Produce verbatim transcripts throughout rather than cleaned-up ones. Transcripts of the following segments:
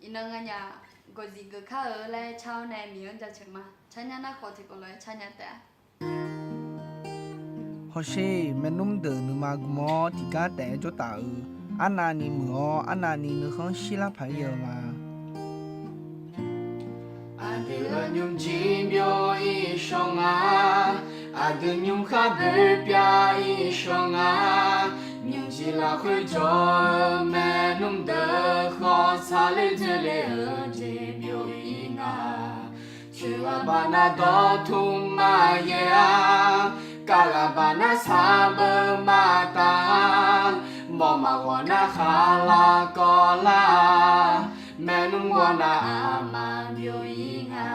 Iqnan nganyaf gawqzif geuf kar-eu laer car-awr nae Miqyaer-anr jaceuq ma. Carnya nar khawf tiqkawv lof-aer carnya taef-a. Hawsher, maernmr deuq nuima gm-awr tiqgar taef-aer jawr taf-eu, arnavni muiq-awr arnavni nuikhanr shirlar paq-aer ghae-eu ma. Aqdui-euq nymrjir byov-ir shawr nga, aqdui nymrkhar boerbyav-ir shawr nga, nymrjir lafkhoer jawr-eu maernmr deuq khawf tsaqler dzoerle-eu jeq byov-ir nga. Coeq ghaq baqnav dawqtmq maqyaer-a, kar ghaq baqnav sarbeu maqtaf-a, mawf maqghawq nar khaqlaq kawvlar-a, maernmr ghawrnav aqma byov-ir nga,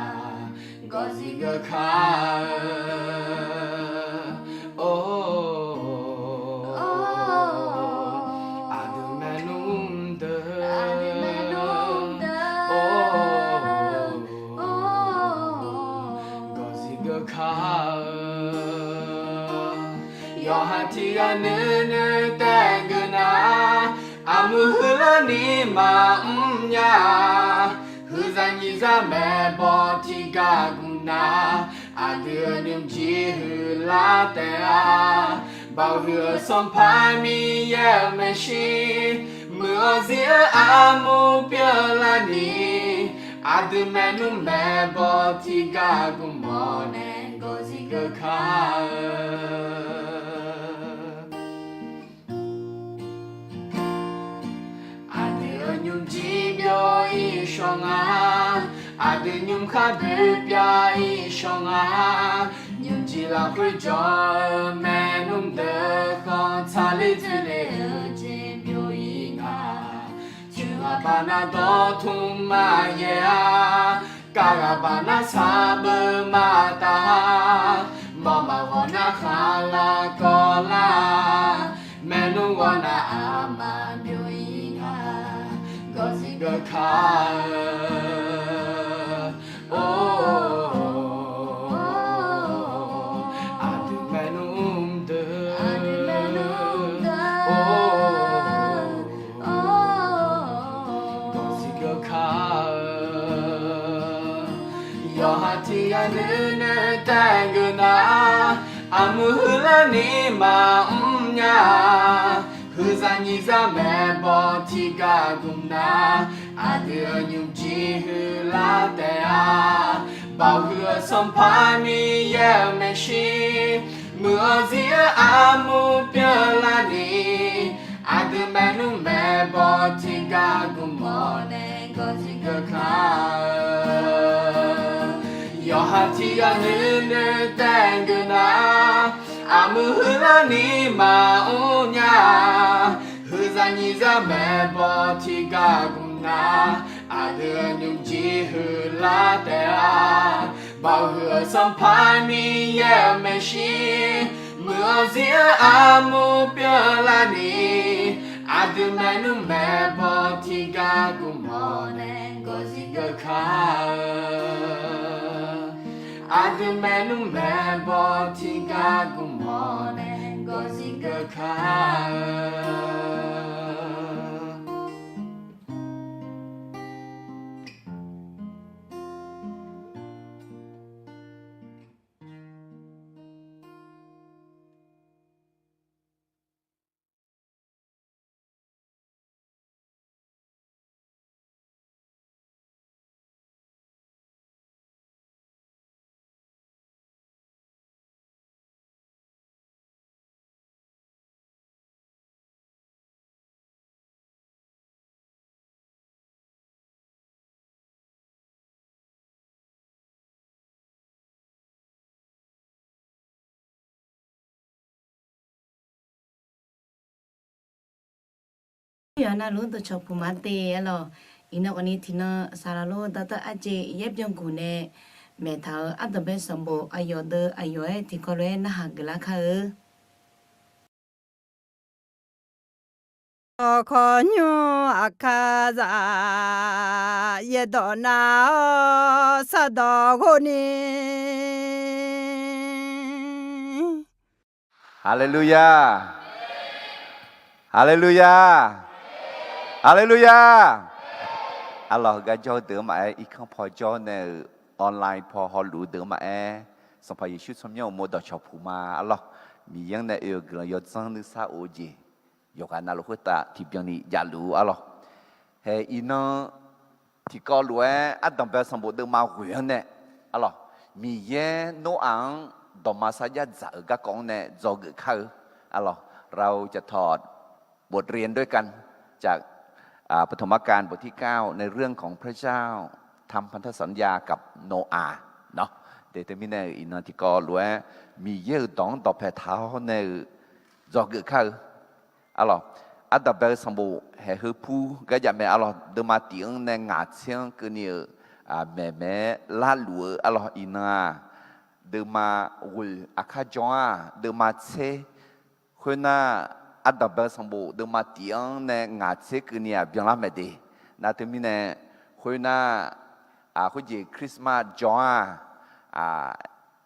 gawqzif geuf kar-eu. Or, aqdui maernmr deuq, or, gawqzif geuf kar-eu. Yawqha tiqghaq nuinoeq taef geuf nar, armuir huiqlarni maqmr nya. Huiqzaq nyiqzaq maeqbawq tiqgar gmq nar, aqdui-euq nymrjir huiqlar taef-a. Baoq huiq-eu Sanqpaq Miqyaer-euq maeqshi, muiq-awr zir-eu armur pyeuflarni, aqdui maernmr maeqbawq tiqgar gmq-awr nae gawqzif geuf kar-eu. Aqdui-euq nymrjir byov-ir shawr nga, aqdui nymrkhar boerbyav-ir shawr nga, nymrjir lafkhoer jawr-eu maernmr deuq khawf tsaqler dzoerle-eu jeq byov-ir nga. Coeq ghaq baqnav dawqtmq maqyaer-a, kar ghaq baqnav sarbeu maqtaf-a, mawf maqghawq nar khaqlaq kawvlar-a, maernmr ghawrnav aqma byov-ir nga, gawqzif geuf kar-eu. Or, aqdui maernmr deuq, or, gawqzif geuf kar-eu. Yawqha tiqghaq nuinoeq taef geuf nar, armuir huiqlarni maqmr nya. Huiqzaq nyiqzaq maeqbawq tiqgar gmq nar, aqdui-euq nymrjir huiqlar taef-a. Baoq huiq-eu Sanqpaq Miqyaer-euq maeqshi, muiq-awr zir-eu armur pyeuflarni, aqdui maernmr maeqbawq tiqgar gmq-awr nae gawqzif geuf kar-eu. Yawqha tiqghaq nuinoeq taef geuf nar, armuir huiqlarni maqmr nya. Huiqzaq nyiqzaq maeqbawq tiqgar gmq nar, aqdui-euq nymrjir huiqlar taef-a. Baoq huiq-eu Sanqpaq Miqyaer-euq maeqshi, muiq-awr zir-eu armur pyeuflarni, aqdui maernmr maeqbawq tiqgar gmq-awr nae gawqzif geuf kar-eu. Aqdui maernmr maeqbawq tiqgar gmq-awr nae gawqzif geuf kar-eu. Yawqha navluf dawqcawq puq ma te aer lawq. Iqnan khawfni tiqnan saqlaq lor dawqtawv arjeq yaer byanguq nae maeqtaq-euq ardanqbae sanqbof aqyawf deuv aqyawf-aer tiqkawv lof-aer narhaq geuflar kar-eu. Dawqkawq nymr aqkar zaq yaerdawq nav-awr sardawq ghov ni. Haleluya! Haleluya! Haleluya! Arlawq, heugar jawr-eu deuq-anr maqaer, irkanr paw jawr nae-euq online paw hawluf-eu deuq-anr maqaer, Sanqpaq Yeqsur tsawrmyanr uqmov dawqcawq puq ma. Arlawq, Miqyaer-anr nae oe-eu guiqlanq yawdzanr nuisar of-eu jeq yawqghaq navluf khoertav tiqbyan ni javluf-eu arlawq. Hae iqnan tiqkawv lof-aer ardanq bae-eu sanqbof deuvma ghoeq-anr nae, arlawq, Miqyaer Noraq-anr dawqma sarjax dzaq-euq garkawv-anr nae dzawgeuf kar-eu, arlawq, เราจะถอดบทเรียนด้วยกันจาก อ่า ปฐมกาลบทที่ เก้า ในเรื่องของพระเจ้าทำพันธสัญญากับโนอาห์ nawr. Teumirnae-euq iqnan tiqkawv lof-aer Miqyaer-euq dawq-anr dawqpae taq-awr nae-euq dzawgeuf kar-eu, arlawq, ardanq bae-eu sanqbof haeq heu pur gar jav mae, arlawq, deuvma tif-anr nae ngaq tser-anr keuvni-euq maeqmaeq-aer larluf-eu, arlawq, iqnan-aq, deuvma ghoeq aqkar jan-aq, deuvma tser khoernar, ardanq bae-eu sanqbof deuvma tif-anr nae ngaq tser keuvni-aq byanlar mae de. Nar teumirnae, khoernar, khoerjeq Christmas jan-aq,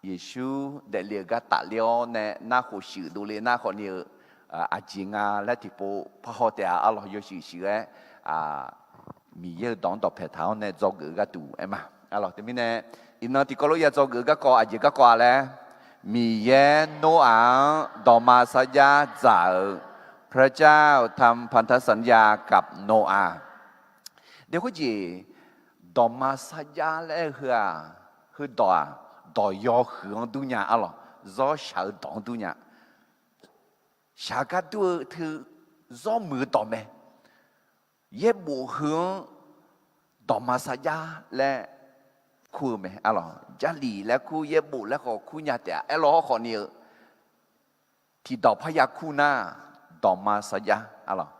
Yeqsur daefle-euq gar tafler-awr nae nar khof shuif dovle nar khawfni-eu, aqjeq nga laer tiqpov parhaw taef-a, arlawq, yawshuif shuif-aer Miqyaer-euq dawq-anr dawqpae taq-awr nae dzawgeuf-eu gharduq aer ma. Arlawq, teumirnae iqnan tiqkawv lof ya dzawgeuf-eu garkawv aqjeq garkawv-a laer, Miqyaer Noraq-anr dawqma sarjax dzaq-euq พระเจ้าทำพันธสัญญากับโนอาห์. Deq khoerjeq dawqma sarjax laer-eu heu-aq, heudawq-aq, dawq yawhuiq-anr durnya, arlawq, zawr shaq-eu dawq-anr durnya. Shaq gar dur-eu teu zawr muiq-eu dawq mae. Yaerbof heu-anr dawqma sarjax laer kur-eu mae, arlawq. Jarlif laer kur, yaerbof laer khawf kur nya taef-a. Aerlawr hawrkhawf ni-eu tiqdawq parya kur nar, dawqma sarjax, arlawq,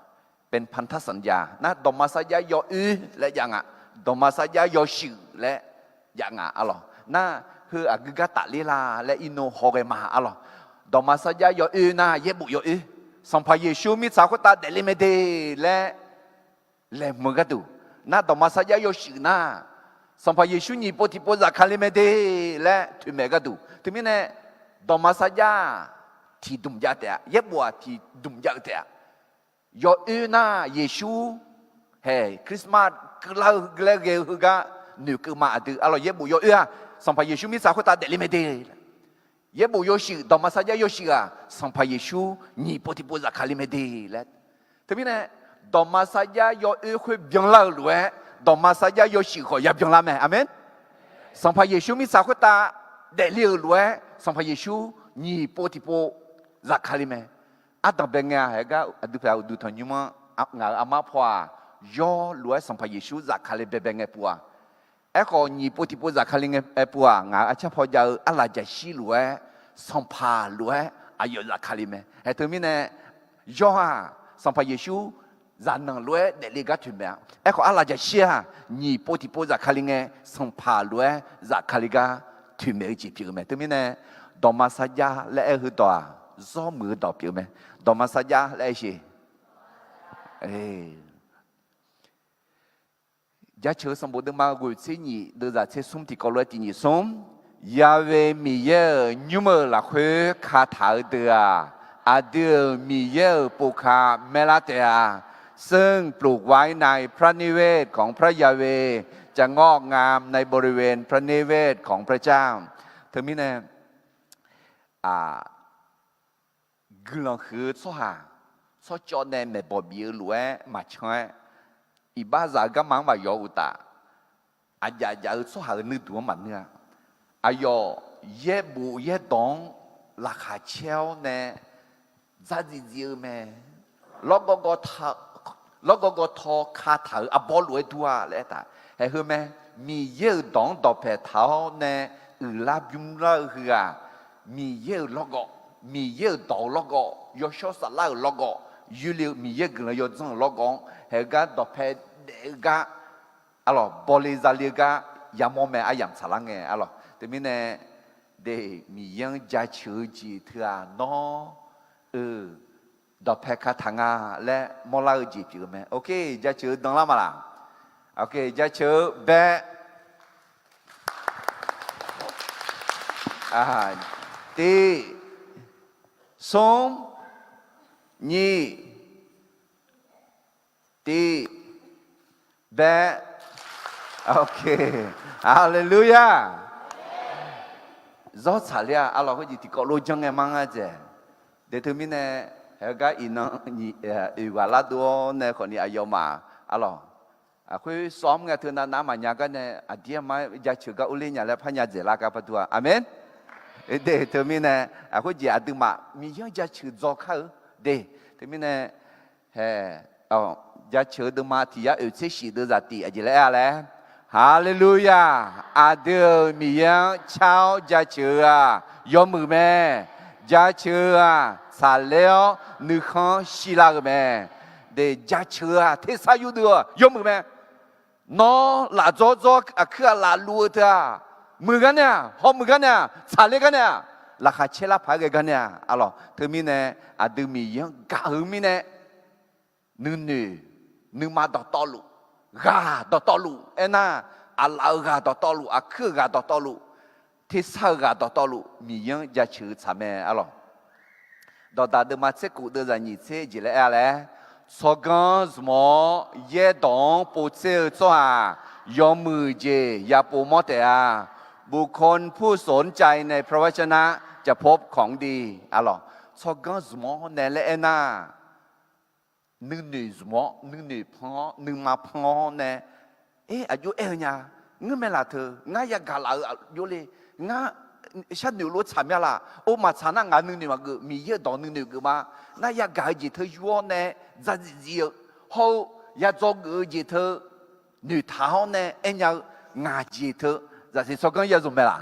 เป็นพันธสัญญา nar, dawqma sarjax yawoer laer jav nga, dawqma sarjax yawshuif laer jav nga, arlawq. Nar, heu aqgeu gar tafler la laer irnov hawghae ma, arlawq. Dawqma sarjax yawoer nar, yaerbof yawoer, Sanqpaq Yeqsur mirtsaq khoertav daefle mae de laer laeqhmq-eu gharduq. Nar, dawqma sarjax yawshuif nar, Sanqpaq Yeqsur nyiq pov tiqpov zafkale mae de laer toeqmaeq gharduq. Teumirnae, dawqma sarjax-aq tiqdmq jav taef-a, yaerbof-aq tiqdmq jav-eu taef-a. Yawoer nar, Yeqsur haeq Christmas keuvlar-eu laer ghae-eu heugar noeqkeuv ma aqdui, arlawq. Yaerbof yawoer-aq, Sanqpaq Yeqsur mirtsaq khoertav daefle mae de. Yaerbof yawshuif, dawqma sarjax yawshuif-aq, Sanqpaq Yeqsur nyiq pov tiqpov zafkale mae de laer. Teumirnae, dawqma sarjax yawoer khoer byanlar-euq lof-aer, dawqma sarjax yawshuif khawf ya byanlar mae. Aqmeq. Sanqpaq Yeqsur mirtsaq khoertav daefle-euq lof-aer, Sanqpaq Yeqsur nyiq pov tiqpov zafkale mae. Ardanq bae ngae-a, haeq gar aqdui paeq uqduq tanqnymr-anr, ngaq-euq armar paw-aq, yawr lof-aer Sanqpaq Yeqsur zafkale baebae ngae pov-aq, aerkhawf nyiq pov tiqpov zafkale ngae aer pov-aq, ngaq-euq arcar paw jav-eu arlaqjaqshir lof-aer, Sanqpaq lof-aer aqyawf zafkale mae. Haeq teumirnae, yawr-aq, Sanqpaq Yeqsur zaqnanq lof-aer daefle gar toeqmaeq-a. Aerkhawf arlaqjaqshir-aq, nyiq pov tiqpov zafkale ngae, Sanqpaq lof-aer zafkale gar toeqmaeq-eu jeq pyeuf-eu mae. Teumirnae, dawqma sarjax laer aer-eu heudawq-aq, zawr muiq-eu dawq pyeuf-eu mae. Dawqma sarjax laer aer sheq. Jaceuq-eu sanqbof deuvma ghoeq tser nyiq deuvzaq tser smr tiqkawv lof-aer tiq nyiq smr. Ya'we Miqyaer-euq nymr-euq lafkhoer kataq-eu deuq-aq, aqdui-euq Miqyaer-euq povka maerlar taef-a. ซึ่งปลูกไว้ในพระนิเวศของพระยาเวห์ จะงอกงามในบริเวณพระนิเวศของพระเจ้า Teumirnae, aq, guiqlanq huiq-eu tsawrhaq, tsawrcawv nae maeqbawq bif-eu lof-aer maqcan-aer, iqbax zaq-eu garma-anr maqyawf-eu uqtaf, aqjaf jaf-eu tsawrhaq-euq nuiduq-anr maqnui-a. Aqyawf yaerbof yaerdawq-anr laqkhaq caer-awr nae dzardziv dziv-eu mae. Lawrgawv gawv ta, lawrgawv gawv taw kataq-euq arbawr lof-aer dur-a laer aertaq. Haeq heu mae. Miqyaer-euq dawq-anr dawqpae taq-awr nae uiqlar bymr lar-eu heu-aq, Miqyaer-euq lawrgawv, Miqyaer-euq dawq-eu lawrgawv, yawshawr saflar-euq lawrgawv, yoerle-eu Miqyaer guiqlanq yawdzanr-euq lawrgawv-anr haeq gar dawqpae daef-eu gar, arlawq, bawle zale-eu gar yamawr mae, aryamq tsaqlar ngae, arlawq. Teumirnae, de, Miqyaer-anr jaceuq-eu jeq teu-aq, nawr-eu dawqpae kataq nga laer mawrlar-eu jeq pyeuf-eu mae. Ok, jaceuq-eu danlar ma laq? Ok, jaceuq-eu bae. Tiq, smr, nyiq, tiq, bae. Ok. Haleluya. Zawr tsaqler-a arlawq, khoerjeq tiqkawv lof janr ngae mar ngar dzaeq. De teumirnae, haegar iqnan nyiq oeq ghaq lardov-awr nae khawfni aqyawfmaf arlawq, aqkhoer sawr mr ngae teunav nav maqnya gar nae aqdir aqma jaceuq gar urler nya laer parnya dzaeqlar gar pardur-a. Aqmeq. De teumirnae, aqkhoer jeq aqduimaf Miqyaer-anr jaceuq dzaw kar-eu. De teumirnae, hae, jaceuq-eu deuvma tiq yar oeq tser shif deuvzaq tiq aqjeq laer aer-a laer. Haleluya. Aqdui-euq Miqyaer-anr car-awr jaceuq-eu-aq yawmuiq mae. Jaceuq-eu-aq tsaqler-awr nuikhanr shirlar-euq mae. De jaceuq-eu-aq tersar yurdeuv-eu yawmuiq mae. Nawr laf dzawr dzawr aqkuir-aq laf luf-eu teu-aq, muiq gar nae-aq, hawmuiq gar nae-aq, tsaqler gar nae-aq, laqkhaq caer lar paq-aer ghae gar nae-aq arlawq. Teumirnae aqdui Miqyaer-anr gaq-eu mirnae, nuinoeq, nuima dawqtawvluf, ghaq dawqtawvluf aernar, aqlaf-euq ghaq dawqtawvluf, aqkuir-euq ghaq dawqtawvluf, tersar-eu ghaq dawqtawvluf Miqyaer-anr jaceuq-eu tsaq mae arlawq. Dawqdaq deuvma tser kof deuvzaq nyiq tser jeq laer aer-a laer, tsawrganr zmq-awr yaerdawq-anr povtser-eu tsawrhaq yawmuiq jeq yapov mawr taef-a. บุคคลผู้สนใจในพระวจนะ จะพบของดี arlawq. Tsawrganr zmq-awr nae laer aernar, nuinoeq zmq-awr, nuinoeq pan-awr, nuima pan-awr nae, er, aqjox aer-eu nya, ngeur mae laf teu, ngar yagaq laf-eu aqjox le, ngar sharnoeq lof tsaq mya laf, or maqtsaq nar ngaq nuinoeq maqgeuf, Miqyaer-euq dawq nuinoeq geuf ma, nar yagaq-eu jeq teu yur-awr nae, dzaqzif zif-eu, hawr-eu, yadzaw geuf-eu jeq teu, noeqtaq-awr nae aernya-eu, ngaq jeq teu, zaqsiq tsawrganr yazmq mae laf.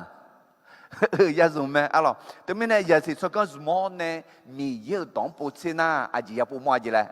Yazmq mae arlawq. Teumirnae zaqsiq tsawrganr zmq-awr nae Miqyaer-euq dawq-anr povtser nar aqjeq yapov mawr-a jeq laer.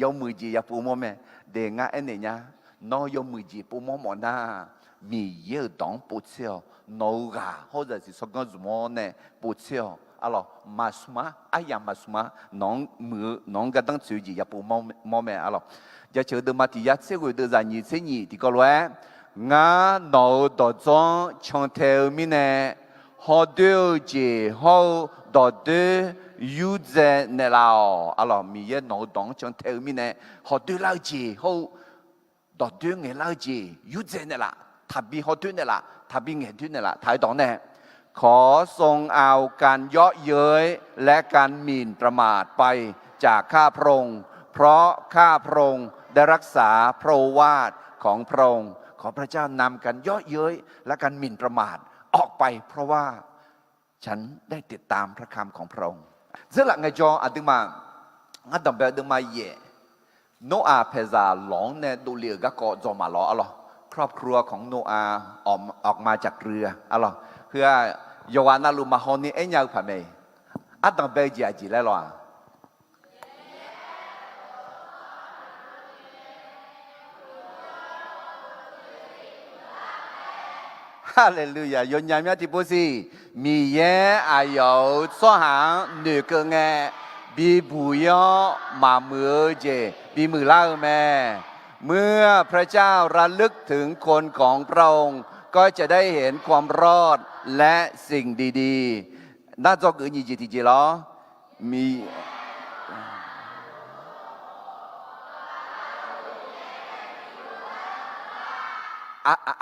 Yawmuiq jeq yapov mawr mae. De ngar aernaeq nya, nawr yawmuiq jeq pov mawr mawf nar, Miqyaer-euq dawq-anr povtser-awq. Nawq-euq ghaq hawr zaqsiq tsawrganr zmq-awr nae povtser-awq arlawq. Maqsmq-ar, aryamq maqsmq-ar, nawq-anr muiq-eu, nawq-anr gardanr tsoeq-eu jeq yapov mawr mae arlawq. Jaceuq-eu deuvma tiq yar tser ghoeq deuvzaq nyiq tser nyiq tiqkawv lof-aer, ngar nawq-euq dawqdzawr-anr cantae-eu mirnae, hawdoer-eu jeq hawr-eu dawqdoer yurdzae naeqlaf-awq arlawq. Miqyaer nawq-euq dawq-anr cantae-eu mirnae, hawdoer lar-eu jeq hawr-eu dawqdoer ngaeqlar-eu jeq yurdzae naeqlaf, taqbi hawdoer naeqlaf, taqbi ngaeqdoer naeqlaf taq-aer dawq nae ขอทรงเอาการเยาะเย้ยและการหมิ่นประมาทไปจากข้าพระองค์ เพราะข้าพระองค์ได้รักษาพระโอวาทของพระองค์ ขอพระเจ้านำการเยาะเย้ยและการหมิ่นประมาทออกไป เพราะว่าฉันได้ติดตามพระคำของพระองค์ Dzeurlaf ngaejawr aqduimaf, ngar danqbae deuvma yaef, Noraq paeqzaq lawq-anr nae dovle-euq garkawv dzaw maqlawr arlawq. ครอบครัวของโนอาห์ออกมาจากเรือ arlawq. Heu-aq, yawqghaq navluf maqhaw ni aernya-eu paq mae. Ardanq bae-eu jeq aqjeq laer lawq-aq? Haleluya. Yawnyaf mya tiqpov siq. Miqyaer aqyawf-euq tsawrhaq-anr noeqkeuv ngae, bibuq-ir-awr maqmuiq-eu jeq bimuiq lar-eu mae. เมื่อพระเจ้าระลึกถึงคนของพระองค์ ก็จะได้เห็นความรอดและสิ่งดีๆ Nar dzawgeuf nyiq jeq tiqjeq lawr. Miq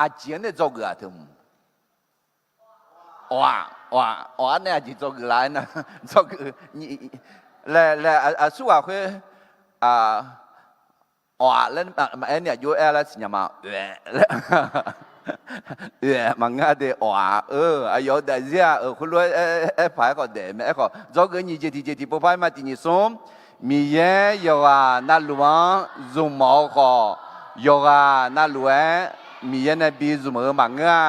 aqjeq-anr nae dzawgeuf-aq teu hmq? Awq-aq, awq-aq, awq-ar nae aqjeq dzawgeuf laf-aer nar, dzawgeuf, laer, laer, aqsurghaq khoer, awq-aq laer maqaer ni aqjox aer lar siqnya ma, oe, laer, oe, maqngeur de, awq-aq, eu, aqyawf-euq daefzir-aq, euq, khoerlof-aer, aer paq-aer khawf daef mae, aerkhawf dzawgeuf nyiq jeq tiqjeq tiqpov par-aer ma tiq nyiq smr. Miqyaer yawqghaq navluf-anr zmqmawf-eu khawf, yawqghaq navluf-aer Miqyaer nae bi zmq-eu maqngeur-a.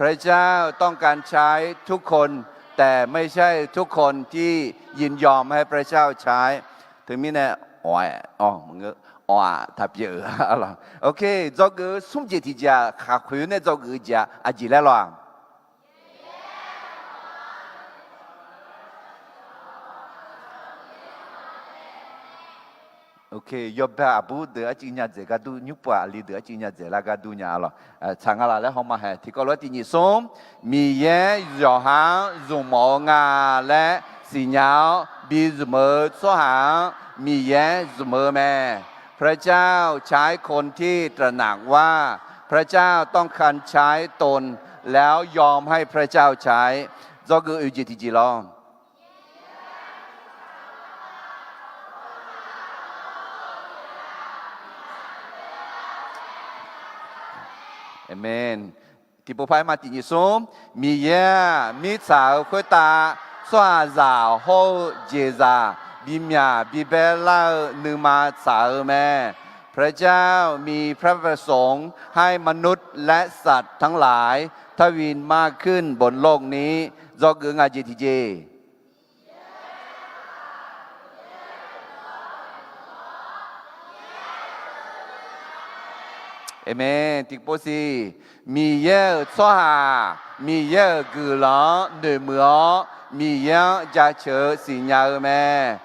พระเจ้าต้องการใช้ทุกคน แต่ไม่ใช่ทุกคนที่ยินยอมให้พระเจ้าใช้ Teumirnae, awq-aq, awq-aq taqpyeuf-eu. Ok, dzawgeuf-eu smr jeq tiqjeq-aq, khaqkhoeq nae dzawgeuf-eu jeq-aq, aqjeq laer lawq-aq? Ok, yawbae aqbur deuq arcuiv nya dzaeq gar dur, nymrpov aqli deuq arcuiv nya dzaeq lar gar dur nya lawq. Tsaq nga laf laer hawma haeq tiqkawv lof-aer tiq nyiq smr. Miqyaer yawqha-anr zmqmawf-eu nga laer siqnya-awr bi zmq-eu tsawrhaq-anr Miqyaer zmq-eu mae. พระเจ้าใช้คนที่ตระหนักว่าพระเจ้าต้องการใช้ตน แล้วยอมให้พระเจ้าใช้ Dzawgeuf oeq jeq tiqjeq lawr. Aqmen. Tiqpov par-aer ma tiq nyiq smr, Miqyaer-aq mirtsaq-euq khoertav tsawrhaqzaq hawr-eu jeqzaq bimyaq bibae lar-eu nuima tsaq-eu mae. พระเจ้ามีพระประสงค์ให้มนุษย์และสัตว์ทั้งหลายทวินมากขึ้นบนโลกนี้ Dzawgeuf ngaq jeq tiqjeq. Aqmen. Tiqpov siq, Miqyaer-euq tsawrhaq Miqyaer-euq guiqlanq-anr noeqmuiq-awr, Miqyaer-anr jaceuq-eu siqnya-eu mae.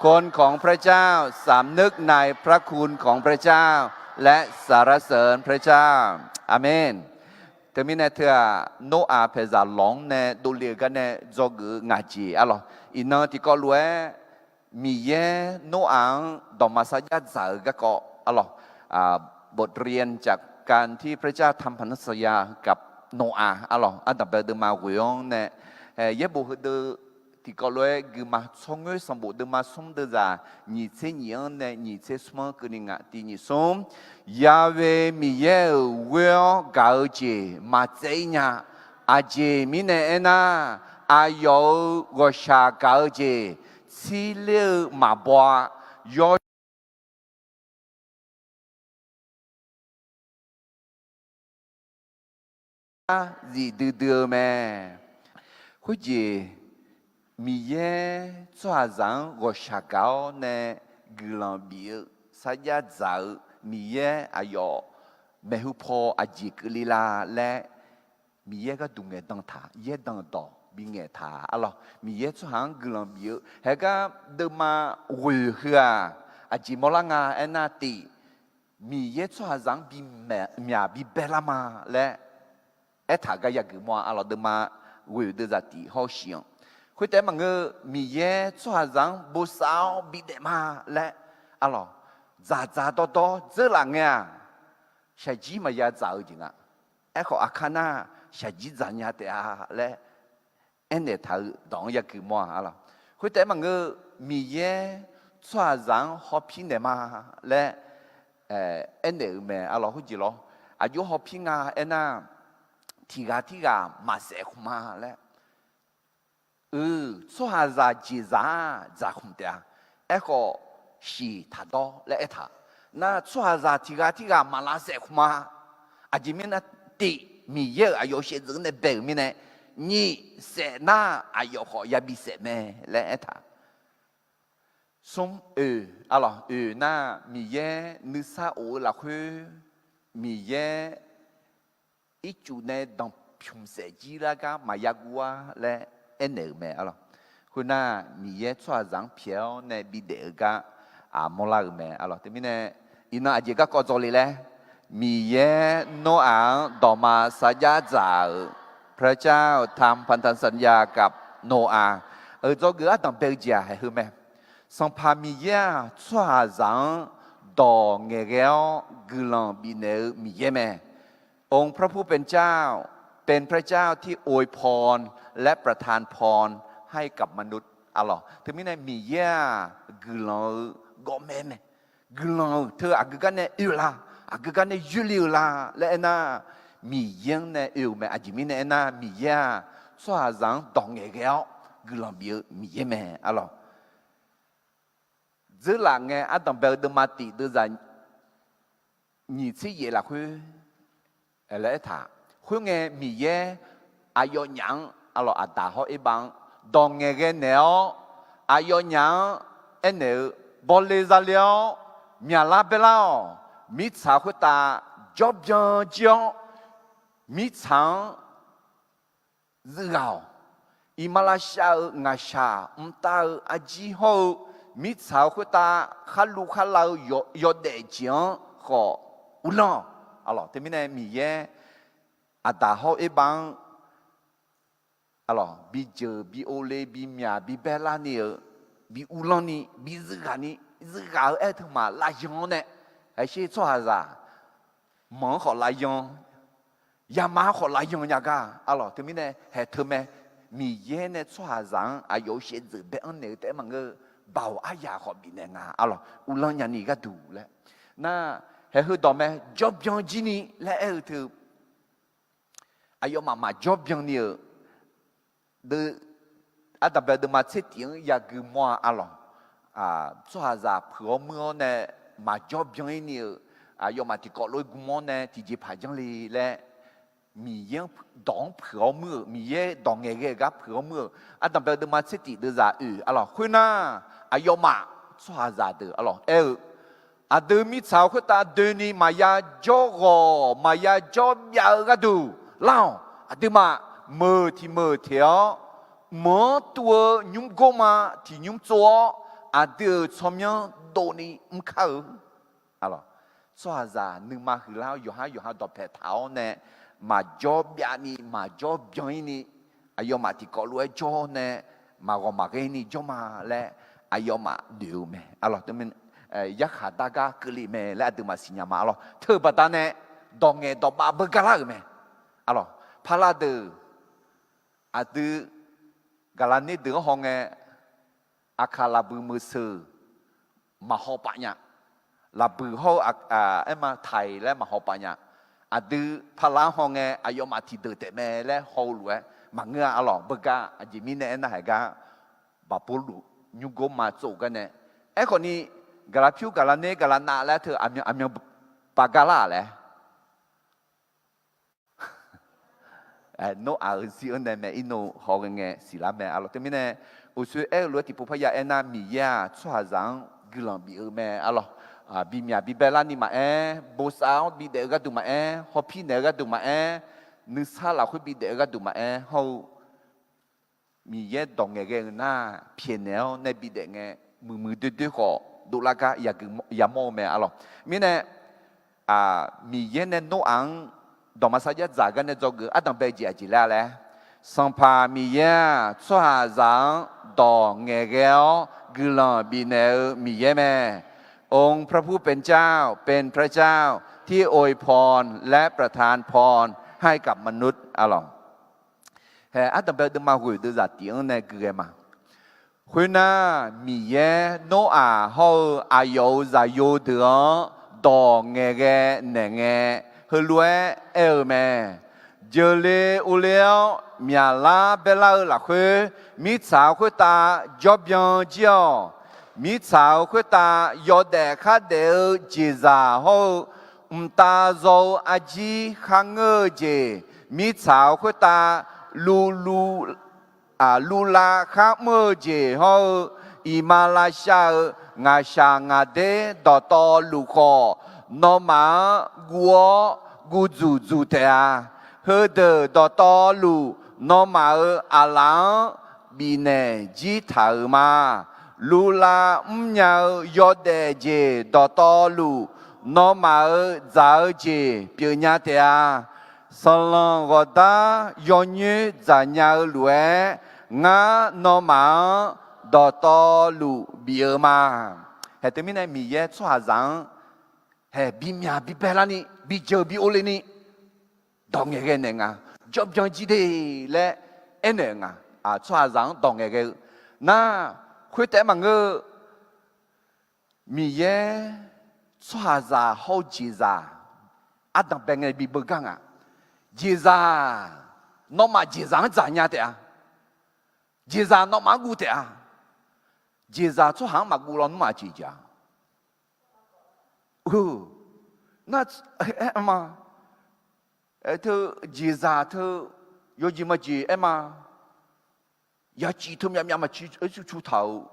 คนของพระเจ้าสำนึกในพระคุณของพระเจ้าและสรรเสริญพระเจ้า Aqmen. Teumirnae teu-aq, Noraq paeqzaq lawq-anr nae dovle-eu gar nae dzawgeuf-eu ngaq jeq arlawq. Iqnan tiqkawv lof-aer Miqyaer Noraq-anr dawqma sarjax dzaq-eu garkawv arlawq, บทเรียนจากการที่พระเจ้าทำพันธสัญญากับโนอาห์ arlawq, ardanqbae-eu deuvma ghoeq-anr nae, yaerbof heudeuv tiqkawv lof-aer guima tsawrngoer sanqbof deuvma smr deuvzaq nyiq tser nyiq-anr nae nyiq tser smr-anr keuvni ngaq tiq nyiq smr. Ya'we Miqyaer-euq ghoer-awr gaq-eu jeq maqtsaev-ir nya. Aqjeq mirnae aernar, aqyawf-euq ghawqshaq gaq-eu jeq tsirler-eu maqbaw-a. Yawshaef zif duidui-eu mae. Khoerjeq, Miqyaer tsawrhaqzaq-anr ghawqshaq gaq-awr nae guiqlanq bif-eu sarjax dzaq-eu Miqyaer aqyawf maeqhu paw aqjeq keuvle la laer Miqyaer gharduq ngaeqdan taq, yaerdanq dawq bingaeq taq arlawq. Miqyaer tsawrhaq-anr guiqlanq bif-eu haegar deuvma ghoeq heu-aq, aqjeq mawrlar nga aernar tif, Miqyaer tsawrhaqzaq-anr bimyaq bibae lar ma laer aertaq gar yageuf mawr-a arlawq. Deuvma ghoeq deuvzaq tif hawr-eu shiq-anr, khoertaef-aer maqngeur, Miqyaer tsawrhaqzaq-anr bosav-awr bidaef ma laer arlawq, dzaqdzaq dawrdawr dzeurlaf ngae-aq, shaqjir maqya dzaq-eu jeq nga. Aerkhawf, aqkar nar shaqjir dzaq nya taef-a laer aernaeq taq-eu dawq-anr yageuf mawr-a arlawq. Khoertaef-aer maqngeur, Miqyaer tsawrhaqzaq-anr hawpir naeq ma laer aernaeq-euq mae arlawq. Khoerjeq lawr, aqjox hawpir nga aernar, tiqghaq tirghaq maqsaef khmq ma laer, tsawrhaqzaq jeqzaq-aq dzaqkhmq taef-a. Aerkhawf, shiq taqdawr laer aertaq. Nar tsawrhaqzaq tiqghaq tirghaq maq lavsaef khmq ma. Aqjeq mirnae tif, Miqyaer-euq aqyawf shaevdzeuf nae bae-euq mirnae, nyiq saef nar aqyawf khawf yabi saef mae laer aertaq. Smr oeq, arlawq, oeq nar Miqyaer nuisar of-eu lafkhoer, Miqyaer ircuf nae danqpymq saef jir lar gar maqya guv-ar laer aernaeq-euq mae arlawq. Khoernar, Miqyaer tsawrhaqzaq-anr pyaeq-awr nae bidaef-eu gar aqmawr lar-euq mae arlawq. Teumirnae, iqnan aqjeq garkawv dzawle laer, Miqyaer Noraq-anr dawqma sarjax dzaq-euq พระเจ้าทำพันธสัญญากับโนอาห์ euq dzawgeuf ardanq bae-eu jeq-aq haeq heu mae. Sanqpaq Miqyaer-aq, tsawrhaqzaq-anr dawq ngaeqghae-awr guiqlanq bifnaeq-eu Miqyaer mae. องค์พระผู้เป็นเจ้าเป็นพระเจ้าที่อวยพรและประทานพรให้กับมนุษย์ arlawq. Teumirnae Miqyaer-aq, guiqlanq-eu gawrmae mae. Guiqlanq-euq teu aqgeu gar nae oe-eu la, aqgeu gar nae yoerle-eu la laer aernar, Miqyaer-anr nae oe-euq mae. Aqjeq mirnae aernar, Miqyaer-aq, tsawrhaqzaq-anr dawq ngaeqghae-awr guiqlanq bif-eu Miqyaer mae arlawq. Dzeurlaf ngae ardanq bae-eu deuvma tif deuvzaq nyiq tser yaef lafkhoer laer aertaq. Khoerngae Miqyaer aqyawfnyaf-anr, arlawq, Aqdaq hawr Erbav-anr dawq ngaeqghae naeq-awr, aqyawfnyaf-anr aernaeq-eu, bawle zale-awr myaqlar baelar-awq. Mirtsaq khoertav jawrbyan jir-awr, mirtsaq-anr zuiv ghaq-awq. Iqmalavshav-euq ngaqshaq mqtav-eu arjir hawr-eu, mirtsaq-eu khoertav kharluv kharlav-eu yawdaef jeq-anr khawf uvlanr-awq. Arlawq, teumirnae Miqyaer Aqdaq hawr Erbav-anr, arlawq, bijeuq bi ovle bi myaq bi baelar ni-euq, bi uvlanr ni bi zuiv ghaq ni, zuiv ghaq-eu aer teumaf lavyan-awr nae, Aqsher tsawrhaqzaq manq-anr khawf lavyan, yama-anr khawf lavyan nya gar arlawq. Teumirnae haeq teu mae, Miqyaer nae tsawrhaqzaq-anr aqyawf-euq shaevdzeuf bae-anr naeq-eu taef-aer maqngeur-eu, Baoq aryaq khawf bifnaeq nga arlawq, uvlanr nyani gharduq laer. Nar, haeq heudawq mae, jawrbyan jir ni laer aer-eu teu aqyawfmaf maqjawr byan ni-euq, deuv, ardanqbae deuvma tser tif-anr yagui mawr-a arlawq. Tsawrhaqzaq puiq-awr muir-awr nae maqjawr byan-ir ni-euq, aqyawfmaf tiqkawv lof-aer gm-awr nae tiqjeqpaq janr le laer, Miqyaer-anr dawq-anr puiq-awr muir-euq, Miqyaer dawq ngaeqghae-euq gar puiq-awr muir-euq, ardanqbae deuvma tser tif deuvzaq oeq arlawq. Khoernar, aqyawfmaf tsawrhaqzaq deuq arlawq aer-eu, aqdui mirtsaq-eu khoertav doeni maqya jawr ghawq maqya jawr byav-eu gharduq lar-awq. Aqduimaf meuq tiq meuq teq-awr, mq-anr tuv-eu nymr gorma tiq nymr tsov-awr, aqdui-euq tsawrmyanr dovni mr kar-eu arlawq. Tsawrhaqzaq nuima huiqlar-awr yawqhar yawqha dawqpae taq-awr nae maqjawr byav ni maqjawr byan-ir ni, aqyawfmaf tiqkawv lof-aer jawr nae maqghawq maqghae ni jawr ma laer aqyawfmaf noeq-eu mae arlawq. Yarkhaq dar gar keuvle mae laer aqduimaf siqnya ma arlawq. Teu-eu baqdanae dawq ngaeq dawq bav beugar lar-euq mae arlawq. Paqlav deuq aqdui gaqlaqner deuq-anr hawngae, aqkaq laqbuiq meuq seuq maqhaw paf nya. Laqbuiq hawr-eu aerma taiq laer maqhaw paf nya. Aqdui paqlav-anr hawngae aqyawfmaf tiqdeuq taef mae laer haw-eu lof-aer maqngeur-a arlawq. Beugar aqjeq mirnae aernar haiq gar, Baqburluv nymr gorma tsov-euq garnae. Aerkhawf ni, gaqlaq pyur gaqlaq ner gaqlaq nav laer teu aqmyan aqmyan paf gar lar-aq laer Noraq-euq zir-anr nae mae irnov hawghae ngae siqlar mae arlawq. Teumirnae uqshoe aer-eu lof-aer tiqpov parya aernar, Miqyaer-aq tsawrhaqzaq-anr guiqlanq bif-eu mae arlawq. Bimyaq bibae larni maqaer, bosav-awr bidaef-eu gharduq maqaer, hawpir naeq-eu gharduq maqaer, nuisar lafkhoer bidaef-eu gharduq maqaer hawr-eu, Miqyaer dawq ngaeqghae-eu nar pyaeqnaeq-awr nae bidaef ngae, muiqmuiq doerdoer khawf dovlar gar yamawr-eu mae arlawq. Mirnae, Miqyaer nae Noraq-anr dawqma sarjax dzaq gar nae dzawgeuf ardanqbae jeq aqjeq laer-a laer, Sanqpaq Miqyaer-aq tsawrhaqzaq-anr dawq ngaeqghae-awr guiqlanq bifnaeq-eu Miqyaer mae. องค์พระผู้เป็นเจ้าเป็นพระเจ้าที่อวยพรและประทานพรให้กับมนุษย์ arlawq. Hae ardanqbae deuvma ghoeq deuvzaq tif-anr nae gui ghae ma. Khoernar, Miqyaer Noraq hawr-eu aqyawf-euq zaqyo deuq-anr dawq ngaeqghae naeqngae, heulof-aer aer-eu mae. Jeuqle urler-awr myaqlar baerlar-eu lafkhoer, mirtsaq-euq khoertav jawrbyan jir-awq. Mirtsaq-euq khoertav yawdaef khardaef-eu jeqzaq hawr-eu, mqtav zaw-eu arjir kharngeur-eu jeq, mirtsaq-euq khoertav luvluv luvlav kharmr-eu jeq hawr-eu, iqmalavshav-euq ngaqshaq ngaqder dawqtawvluf khawf, nawmaf-anr guv-awr guv dzuq dzuq taef-a. Heudeuq dawqtawvluf nawmaf-euq aqlaf-anr bifnaeq jir taq-euq ma. Luvlav mrnya-eu yawdaef jeq dawqtawvluf, nawmaf-euq dzaq-eu jeq pyeufnya taef-a. Sanqlanq ghawqdar yawnyoer dzaqnya-eu lof-aer, ngar nawmaf-anr dawqtawvluf bif-eu ma. Hae teumirnae Miqyaer tsawrhaqzaq-anr hae bimyaq bibae larni bijeuq bi orle ni dawq ngaeqghae naeq nga, jawrbyan jir de laer aernaeq-eu nga. Tsawrhaqzaq-anr dawq ngaeqghae-eu nar, khoertaef-aer maqngeur-eu, Miqyaer tsawrhaqzaq hawr-eu jeqzaq ardanqbae ngae bi beugar nga. Jeqzaq, nawmaf jeqzaq-anr dzaqnya taef-a. Jeqzaq nawmaf-anr guv taef-a. Jeqzaq tsawrhaq-anr maqguv lawnmr aqjeq jeq-a. Nar, aer ma. Teu, jeqzaq teu, yawjeq maqjeq aer ma. Yaciv teu myavmyav maqciv, aer cu cu taq-euq.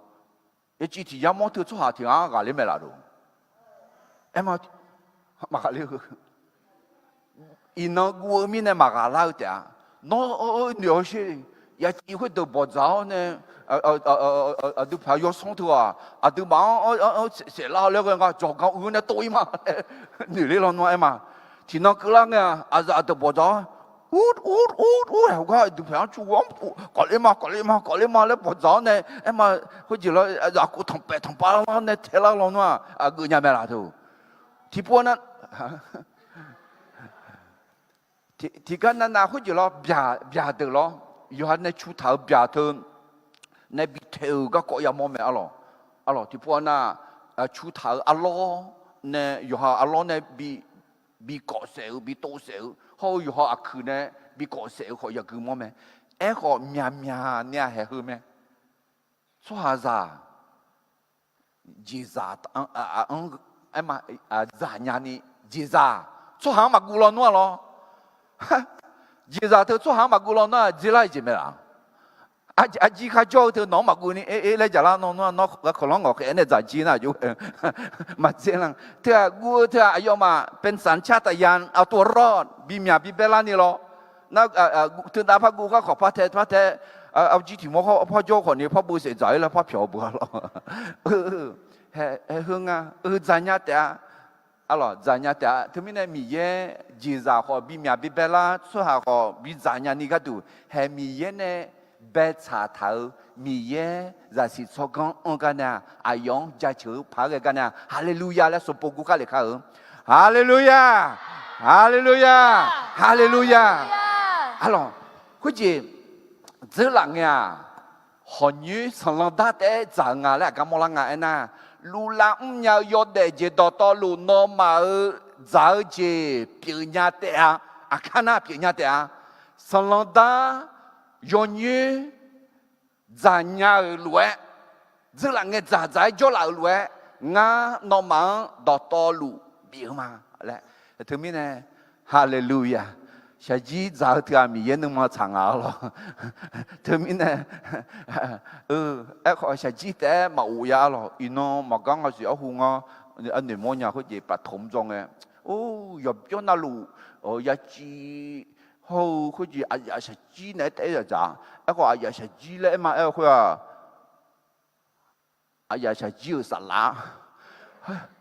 Yaciv tiq yar mawr teu tsawrhaq tiq ghaq-anr ghaqler mae laf-euq. Aer ma, maqghaqler-eu. Iqnan guv-eu mirnae maqghaq lar-eu taef-a. Nawr noeq-awr sher. Yaciv khoerdeuq bawqdzaq-awr nae, aqdui paq yawsanr teu-aq, aqduimaf-anr saef lar laer ghae nga, jawqgan uiq-eu nae tov-ir ma laer noeq ler lawnmr-a aer ma. Tiqnan keuvlar ngae-aq, aqzaf aqdeuq bawqdzaq-awr, ur ur ur ur-aer gar aqdui paq-anr cu-awr, kawfler ma kawfler ma kawfler ma laer bawqdzaq-awr nae aer ma. Khoerjeq lawr, aqzaf kov tanqpaef tanqpav lar nae taelar lawnmr-aq, aqgeuf nya mae laf teu. Tiqpov na, tiqgar navnav khoerjeq lawr, byaq deuq lawr, yawqha nae cu taq-euq byaq teu nae bi taeq-euq garkawv yamawr mae arlawq. Arlawq, tiqpov nav, cu taq-euq arlawr nae, yawqha arlawr nae bi kawf saef-eu, bi tov saef-eu, hawr-eu yawqha aqkuiq nae bi kawf saef-eu khawf yagui mawr mae. Aerkhawf, myaqmyaq ni-aq haeq heu mae. Tsawrhaqzaq jeqzaq, aer ma, dzaqnya ni, jeqzaq tsawrhaq-anr maqguv lawnmr-a lawr. Jeqzaq teu tsawrhaq-anr maqguv lawnmr-aq dzer lar-eu jeq mae laf. Arjir kharjawr-eu teu nawq-anr maqguv ni, e, e laer jaqlar nawr, nawr, nawr kawqlanr ngawq khaef-aer nae dzaq jir nar aqjox maqdzer lan. Teu-aq guv-eu teu-aq aqyawfmaf เป็นสัญชาตญาณ เอาตัวรอด bimyaq bibae larni lawr. Nar, teudav par guv garkawv par tae par tae, arjir tiq mawr par jawr khawf ni par beu saef dzaq-ir lar par pyawq beu-a lawr. Haeq heu nga, eu dzaqnya taef-a. Arlawq, dzaqnya taef-a. Teumirnae Miqyaer jeqzaq khawf bimyaq bibae lar, tsawrhaq khawf bi dzaqnya ni gharduq haeq Miqyaer nae baetsaq taq-euq Miqyaer zaqsiq tsawrganr anr gar nae-aq, aqyawf-anr jaceuq-eu paq-aer ghae gar nae-aq, Haleluya laer sanqpov gur kar lef kar-eu. Haleluya, Haleluya, Haleluya. Arlawq, khoerjeq dzeurlaf ngae-aq, hawqnyoer sanqlanq dar taef-aer dzaq-eu nga laer aqgar mawrlar nga aernar, luvlav mrnya-eu yawdaef jeq dawqtawvluf nawmaf-euq dzaq-eu jeq pyeufnya taef-a. Aqkar nar pyeufnya taef-a. Sanqlanq dar, yawnyoer dzaqnya-euq lof-aer, dzeurlaf ngae dzaqdzaq-aer jawrlaf-euq lof-aer, ngar nawmaf-anr dawqtawvluf bif-eu ma laer. Teumirnae, Haleluya. Shaqjir dzaq-eu teu-aq Miqyaer nuima tsaq nga arlawq. Teumirnae, aerkhawf shaqjir taef-aer maqghof ya arlawq. Iqnan maqgar nga siq arhu ngar, arnoeq mawrnya khoerjeq ประถม dzawr ngae, or, yawqbyawr navluf, yaciv hawr-eu khoerjeq aqyaf shaqjir naeq-aer taef-aer yadzaq. Aerkhawf aqyaf shaqjir laer aer ma aer-eu khoer-aq, aqyaf shaqjir-euq saflar,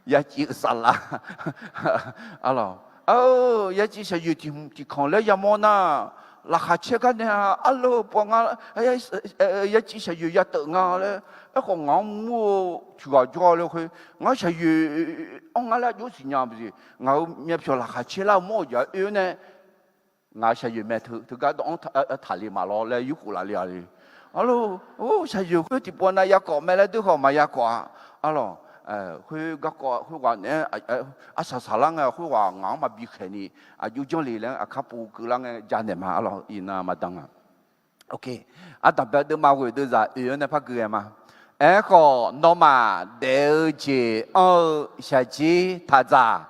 yaciv-euq saflar, arlawq, yaciv shaqyoeq tiq hmq tiq kanq laer yamawr nar, laqkhaq caer gar nae-a, arlawr-eu paw nga, yaciv shaqyoeq yateuf nga laer, aerkhawf ngaq-anr mur-eu tiq ghaq jawr-a laer khoer, ngar shaqyoeq anr nga laer aqjox siqnya-eu jeq, ngaq-euq myavpyawq laqkhaq caer lar-eu mawr-euq jeq-anr oe-awr nae, ngaq-euq shaqyoeq mae teu, teugar dawv-anr taqle maqlawr laer yurkhof laf le-a le. Arlawr, or, shaqyoeq khoer tiqpov nav yakawv mae laer deur khawf maqyakawv-a. Arlawq, khoer garkawv khoerghaq naeq-aer arsaq saqlar ngae khoerghaq ngaq-anr maqbi khaeq ni, aqjox janr le laer aqkar pov keuvlar ngae janaeq ma arlawq, iqnan maqdan-a. Ardanqbae deuvma ghoeq deuvzaq oe-awr nae par gui ghae ma. Aerkhawf nawmaf daef-eu jeq anr-eu shaqjir taq dzaq,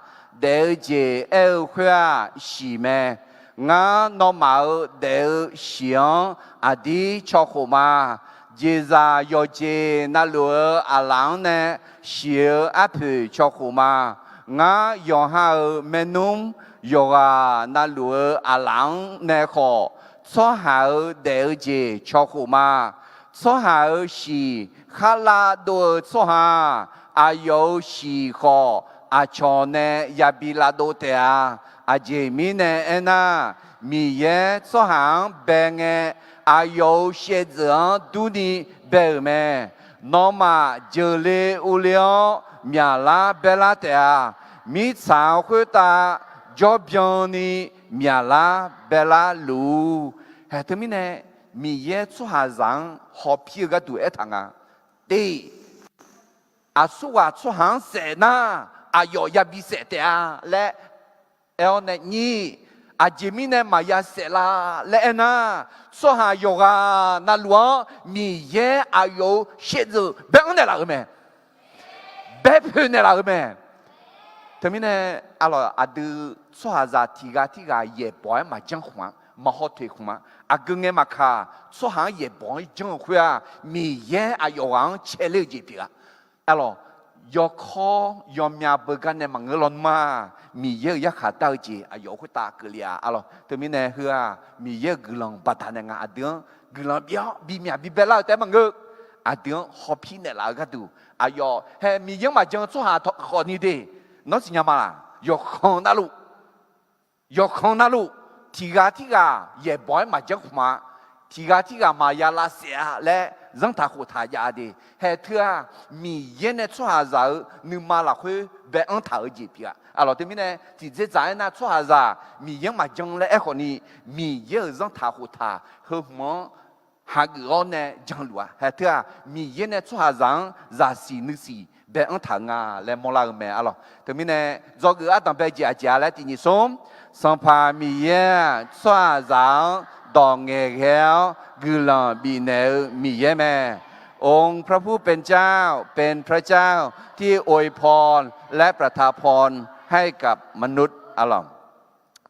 daef-eu jeq aer-eu khoer-aq shiq mae. Ngar nawmaf-euq daef-eu shiq-anr aqdir cawkhof ma. Jeqzaq yawqjeq navluf-eu aqlaf-anr nae shiq-eu arpoeq cawkhof ma. Ngar yawqha-euq maernmr yawqghaq navluf-eu aqlaf-anr nae khawf, tsawrhaq-euq daef-eu jeq cawkhof ma. Tsawrhaq-euq shiq kharlav dov-eu tsawrhaq, aqyawf-euq shiq khawf aqcawq nae yabi lavdov taef-a. Aqjeq mirnae aernar, Miqyaer tsawrhaq-anr bae ngae, aqyawf-euq shaevdzeuf-anr durni bae-euq mae. Nawmaf jeuqle urle-awr myaqlar baelar taef-a. Mirtsaq-anr khoertav jawrbyan ni myaqlar baelar luf-ur. Haeq teumirnae, Miqyaer tsawrhaqzaq-anr hawpir-eu gharduq aertaq nga. Tiq, aqsurghaq tsawrhaq-anr saef nar, aqyawf yabi saef taef-a laer aer-awr nae nyir, aqjeq mirnae maqya saef la laer aernar, tsawrhaq yawqghaq navluf-anr Miqyaer aqyawf-euq shaevdzeuf bae-anr naeqlaf-euq mae. Bae poeq naeqlaf-euq mae. Teumirnae, arlawq aqdui tsawrhaqzaq tiq ghaq tirghaq yaeqbawq-aer maqjanr khmq-a, maqhaw toeq khmq-a. Aqgeu ngae maqkaq, tsawrhaq-anr yaeqbawq-aer janr-eu khoer-aq, Miqyaer aqyawf ghaq-anr caeler-eu jeq pyeuf-a. Arlawq, yawkawr yawmyav beugar nae maqngeur lawnmr-aq, Miqyaer-euq yarkhaq dar-eu jeq aqyawf khoertav keuvle-a. Arlawq, teumirnae heu-aq, Miqyaer-euq guiqlanq baqdanae nga aqdui-anr guiqlanq bif-awr bimyaq bibae lar-eu taef-aer maqngeur. Aqdui-anr hawpir naeqlaf-eu gharduq, aqyawf hae Miqyaer-anr maqjan-eu tsawrhaq khawf ni de, nawr siqnya ma laq? Yawqkhanq navluf, yawqkhanq navluf, tiq ghaq tirghaq yaeqbawq-aer maqjanr khmq-a, tiq ghaq tirghaq maqya lavsaef-a laer zanrtaq khoftaq jav de. Haeq teu-aq, Miqyaer nae tsawrhaqzaq-euq nuima lafkhoer bae-anr taq-eu jeq pyeuf-a. Aqlawq teumirnae tiqdzerdzaq aernar, tsawrhaqzaq Miqyaer-anr maqjan laer aerkhawf ni, Miqyaer-euq zanrtaq khoftaq heu hmq-anr hageuf-awr nae janluf-a. Haeq teu-aq, Miqyaer nae tsawrhaqzaq-anr zaqsiq nuisiq bae-anr taq-eu nga laer mawrlar-eu mae. Aqlawq teumirnae dzawgeuf ardanqbae jeq aqjeq-a laer tiq nyiq smr, Sanqpaq Miqyaer-aq, tsawrhaqzaq-anr dawq ngaeqghae-awr guiqlanq bifnaeq-eu Miqyaer mae. องค์พระผู้เป็นเจ้า เป็นพระเจ้าที่อวยพรและประทานพรให้กับมนุษย์ aqlawq.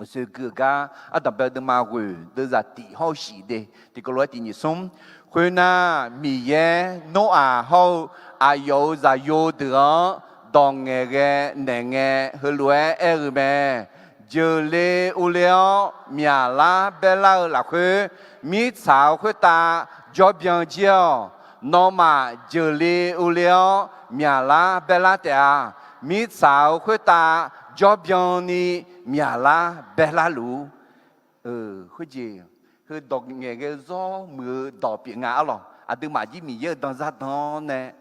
Uqshoe gui-eu gar ardanqbae deuvma ghoeq deuvzaq tiq hawr-eu shiq de. Tiqkawv lof-aer tiq nyiq smr, khoernar, Miqyaer Noraq hawr-eu aqyawf-euq zaqyo deuq-anr dawq ngaeqghae naeq ngae heulof-aer aer-eu mae. Jeuqle urle-awr myaqlar baerlar-eu lafkhoer, mirtsaq-euq khoertav jawrbyan jir-awq. Nawmaf jeuqle urle-awr myaqlar baerlar taef-a. Mirtsaq-euq khoertav jawrbyan ni myaqlar baerlar luf-ur. Khoerjeq, heu dawq ngaeqghae-eu zawr muiq-eu dawq pyeuf nga. Arlawq, aqduimaf jir Miqyaer-euq danzar dan-awr nae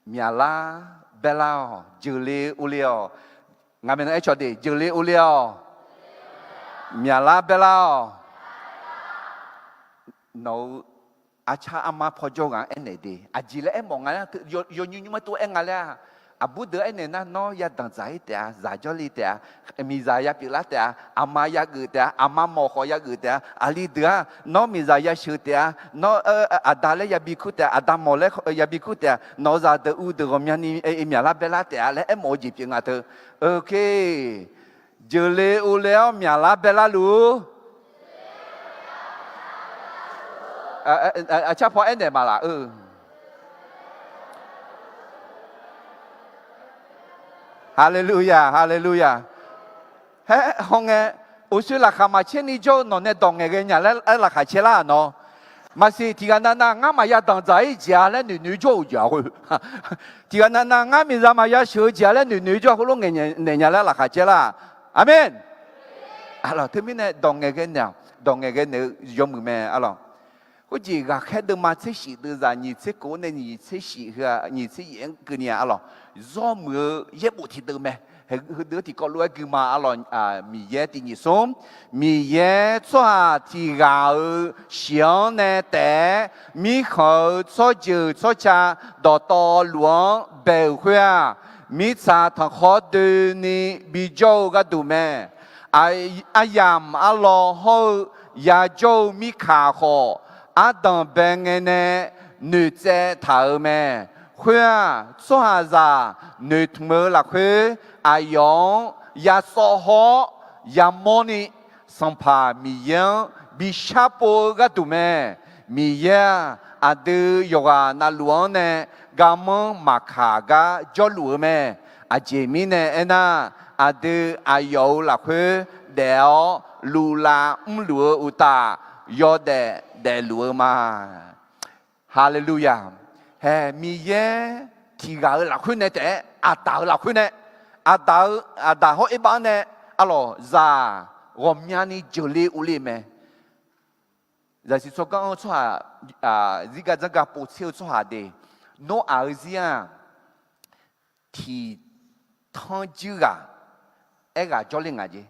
myaqlar baerlar-awq. Jeuqle urle-awq. Ngaq maeqnan aer cawq de, jeuqle urle-awq. Myaqlar baerlar-awq. Nawq-euq arcar armar pawjawr ghaq-anr aernaeq de. Aqjeq laer aermawf nga laer, yawnymr nymr-aer tov-aer nga laer-aq, aqbur deuq-anr aernaeq nar, nawr ya danqdzaq-ir taef-a, zaq jawrle taef-a, miqzaq ya pyeuflar taef-a, aqma ya geuf taef-a, aqma mawq khawf ya geuf taef-a, aqli deuq-aq nawr miqzaq ya sheuq taef-a, nawr aqda laer ya bikur taef-a, aqda mawq laer ya bikur taef-a, nawq-euq zaqdeuq uvdeuq ghawqmyani myaqlar baerlar taef-a laer aermawf-eu jeq pyeuf nga teu. Oke. Jeuqle urle-awr myaqlar baerlar luf-ur. Aqcar paw aernaeq maqlaf-eu. Haleluya, haleluya. Haer hawngae, uqshoe laqkhaq maqcaer ni jawr-eu nawq nae dawq ngaeqghae nya laer aer laqkhaq caer lar-aq nawr. Maqsiq, tiqghaq navnav ngar maqya danqdzaq-ir jeq-a laer noeqnoeq-ir jawr-euq jeq-a khoer. Tiqghaq navnav ngar miqzaq maqya sheuq-eu jeq-a laer noeqnoeq-ir jawr khoerlof ngaeqnaeq nya laer laqkhaq caer lar-aq. Aqmeq. Aqlawq, teumirnae dawq ngaeqghae naeq-awq. Dawq ngaeqghae naeq-eu yawmuiq mae. Aqlawq, khoerjeq ghaqkhaer deuvma tser shif deuvzaq nyiq tser kof-anr nae nyiq tser shif heu-aq nyiq tser yaef-anr keuvni-aq, aqlawq, zawr muiq-eu yaerbof tiqdeuv mae. Heudeuq-anr tiqkawv lof-aer gui ma. Aqlawq, Miqyaer tiq nyiq smr, Miqyaer tsawrhaq tiq ghaq-euq shiq-anr nae taef-aer mirkhanq-euq tsawrjeuq tsawrca dawqtawvluf-anr bae-euq khoer-aq, mirtsaq tanqkhawr doeni bijawr-eu gharduq mae. Aryamq arlawr hawr-eu yajawr-eu mirkaq khawf, ardanq bae ngae nae noeqtsaev taq-euq mae. Khoer-aq, tsawrhaqzaq noeqtmq-eu lafkhoer aqyawf-anr yasawv hawr-awr yamawrni, Sanqpaq Miqyaer-anr bi sharpov-eu gharduq mae. Miqyaer-aq, aqdui yawqghaq navluf-anr nae garmanr maqkaq gar jawrluf-eu mae. Aqjeq mirnae aernar, aqdui aqyawf-euq lafkhoer daef-awr luvlav mrluf-eu uqtaf, yawdaef daefluf-eu ma. Haleluya! Hae, Miqyaer tiq ghaq-euq lafkhoer nae taef-aer, Aqdaq-euq lafkhoer nae, Aqdaq-eu, Aqdaq hawr Erbav-anr nae, aqlawq, zaq ghawqmyani jeuqle urle mae. Zaqsiq tsawrganr-anr tsawrhaq, zirgar dzanrgar povtser-eu tsawrhaq de, Noraq-eu zir-aq, tiq tanrjir ghaq aerghaq jawrle ngaq jeq.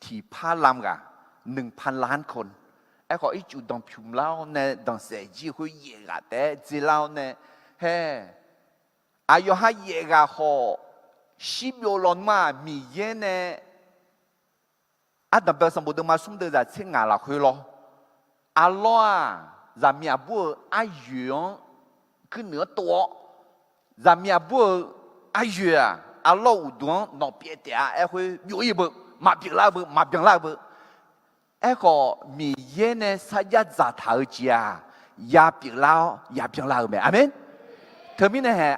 Tiqpar lam ghaq, หนึ่งพันล้านคน. Aerkhawf, ircuf danqpymq lar-awr nae danqsaef jir-eu khoer yaef ghaq taef-aer dzelar-awr nae, hae, aqyawf ha yaef ghaq khawf, shirbyov lawnmr-aq, Miqyaer nae ardanq bae-eu sanqbof deuvma smr deuvzaq tser ngaq lafkhoer lawr, arlawr-aq, zaqmiq aqbur-euq aryoeq-anr kuirnuiq-anr tov-awr, zaqmiq aqbur-euq aryoeq-aq, arlawr uqduq-anr nawq pyaev taef-a. Aerkhoer byov-ir-eu beu, maqpyeuflar-eu beu, maqbyanlar-eu beu. Aerkhawf, Miqyaer nae sarjax dzaqtaq-eu jeq-aq, ya pyeuflar-awr ya byanlar-eu mae. Aqmeq. Teumirnae hae,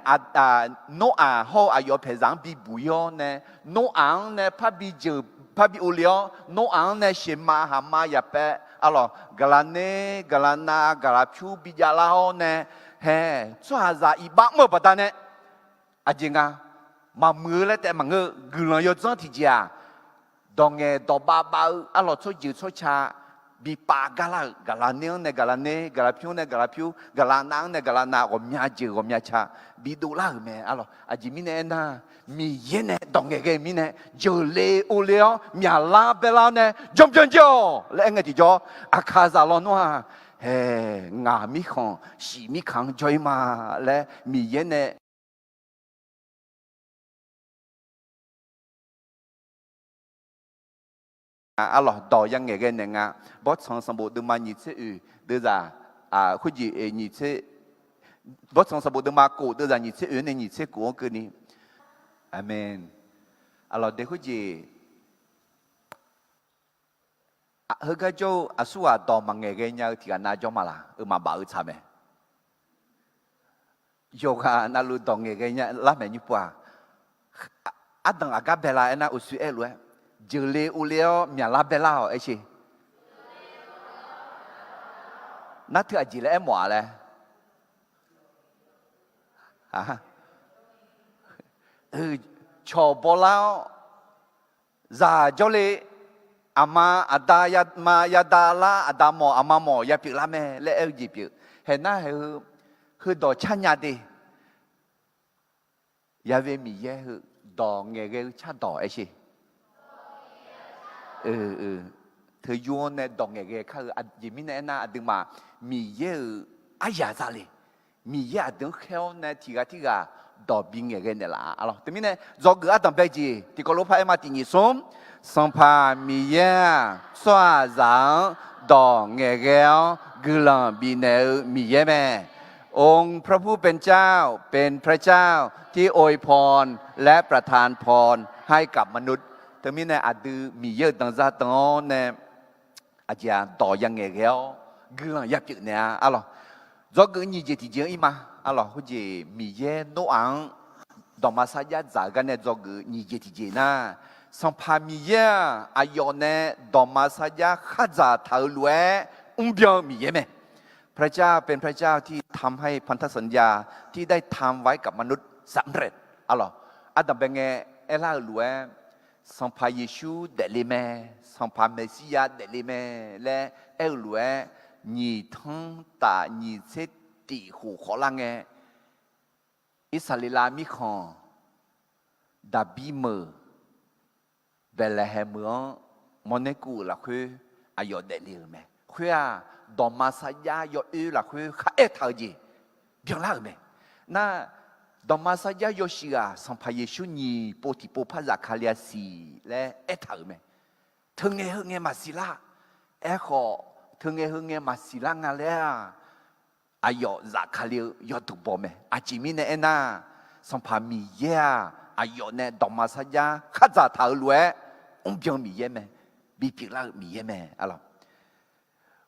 Noraq hawr-eu aqyawf paeqzaq-anr bibuq-ir-awr nae, Noraq-anr nae parbi jeuq parbi urle-awr, Noraq-anr nae sheuqma haqma yaqpaev, aqlawq, gaqlaq ner gaqlaq nav gaqlaq pyur bijavlar-awr nae, hae, tsawrhaqzaq iqbax mr-eu baqdanae, aqjeq nga, maqmuiq-eu laer taef maqngeur-eu guiqlanq yawdzanr tiqjeq-aq, dawq ngaeq dawq bavbav-eu arlawq tsawrjeuq tsawrca bi pav gar lar-euq, gaqlaq ner-anr nae gaqlaq ner, gaqlaq pyur-anr nae gaqlaq pyur, gaqlaq nav-anr nae gaqlaq nav, ghawqmya jeq ghawqmya ca bidov lar-euq mae. Arlawq, aqjeq mirnae aernar, Miqyaer nae dawq ngaeqghae-eu mirnae, jeuqle ovle-awr myaqlar baerlar-awr nae janbyan jaer-awq laer aer ngae tiqjawr, aqkaqzaq lawnmr-aq, hae, ngaq mirkhanq shiq mirkaq-anr jawr-ir ma laer Miqyaer nae Arlawq, dawq ya ngaeqghae naeq nga. Bawrtsanq sanqbof deuvma nyiq tser oeq deuvzaq, khoerjeq, bawrtsanq sanqbof deuvma kof deuvzaq nyiq tser oeq-anr nae nyiq tser kof-anr keuvni. Aqmeq. Arlawq, de khoerjeq, heugar jawr-eu aqsurghaq dawq maqngaeq ghae nya-eu tiqghaq nav jawr ma laq? Euq maqbaf-eu tsaq mae. Yawqghaq navluf dawq ngaeqghae nya lar maeq nymr pov-aq, ardanq aqgar bae la aernar, uqshoe aer-eu lof-aer, jeuqle ovle-awr myaqlar bae lar-awq aer sher. Nar teu aqjeq laer aermawf-a laer. Cawq baw lar-awr, zaq jawrle, aqma aqda, ma yada lar, aqda mawf aqma mawf ya pyeuflar mae laer aer-eu jeq pyeuf. Haeq nar haeq-eu, heudawq car nya de. Ya've Miqyaer heu dawq ngaeqghae-eu cardawq aer sher. Teu yur-anr nae dawq ngaeqghae kar-eu, aqjeq mirnae aernar, aqduimaf Miqyaer-euq aryaq za le. Miqyaer aqdui-anr khaer-awr nae tiqghaq tirghaq dawq bi ngaeqghae naeqlaf-a. Arlawq, teumirnae dzawgeuf ardanq bae jeq tiqkawv lof par aer ma, tiq nyiq smr. Sanqpaq Miqyaer-aq, tsawrhaqzaq-anr dawq ngaeqghae-awr guiqlanq bifnaeq-eu Miqyaer mae. องค์พระผู้เป็นเจ้า เป็นพระเจ้าที่อวยพรและประทานพรให้กับมนุษย์ Teumirnae aqdui Miqyaer-euq danqzaq danq-awr nae, aqjeq-aq, dawq ya ngaeqghae-awr guiqlanq ya pyeuf naeq-a. Arlawq, dzawgeuf nyiq jeq tiqjeq-anr ir ma. Arlawq, khoerjeq Miqyaer Noraq-anr dawqma sarjax dzaq-eu gar nae dzawgeuf nyiq jeq tiqjeq nar, Sanqpaq Miqyaer-aq, aqyawf nae dawqma sarjax khardzaq taq-eu lof-aer mrbyan-eu Miqyaer mae. พระเจ้าเป็นพระเจ้าที่ทำให้พันธสัญญาที่ได้ทำไว้กับมนุษย์สำเร็จ Arlawq, ardanq bae ngae aerlar-euq lof-aer, Sanqpaq Yeqsur daefle mae, Sanqpaq Meqsirya daefle mae laer aer-eu lof-aer, nyiq tanr taf nyiq tser tif khof khawf lar ngae, Irsaqleqlav mirkhanq Daqbir meuq Baeqlaeqhaeq meuq-anr mawrnaer kuv-euq lafkhoer aqyawf daefle-euq mae. Khoer-aq, dawqma sarjax yawoer lafkhoer kharaer taq-eu jeq byanlar-euq mae. Nar, dawqma sarjax yawshuif ghaq Sanqpaq Yeqsur nyiq pov tiqpov par zafkale-a siq laer aertaq-euq mae. Teungae heu ngae maqsiq lar. Aerkhawf, teungae heu ngae maqsiq lar nga laer-aq, aqyawf zafkale-eu yawduq baw mae. Aqjeq mirnae aernar, Sanqpaq Miqyaer-aq, aqyawf nae dawqma sarjax khardzaq taq-euq lof-aer mrbyan Miqyaer mae. Bipyeuf lar-eu Miqyaer mae. Arlawq,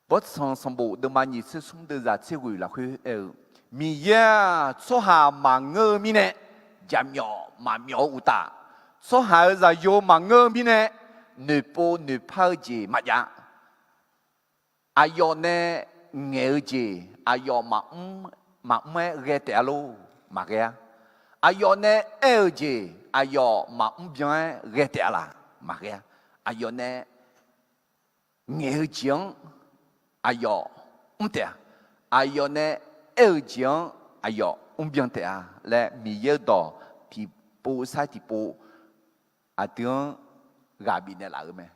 Bawrtsanq sanqbof deuvma nyiq tser smr deuvzaq tser ghoeq lafkhoer aer-eu, Miqyaer-aq, tsawrhaq maqngeur-eu mirnae jaqmyawf maqmyawf-eu uqtaf, tsawrhaq-euq zaqyo maqngeur-eu mirnae noeqpov noeqpar-eu jeq maqjav. Aqyawf nae ngaeq-eu jeq aqyawf maqmr, maqmr-aer ghae taef-a lor? Maqghae-a. Aqyawf nae aer-eu jeq aqyawf maqmr byan-aer ghae taef-a laq? Maqghae-a. Aqyawf nae ngaeq-eu jeq-anr aqyawf mr taef-a. Aqyawf nae aer-eu jeq-anr aqyawf mr byan taef-a laer Miqyaer-euq dawq tiqpov sar tiqpov aqdui-anr ghaq bifnaeq laf-euq mae.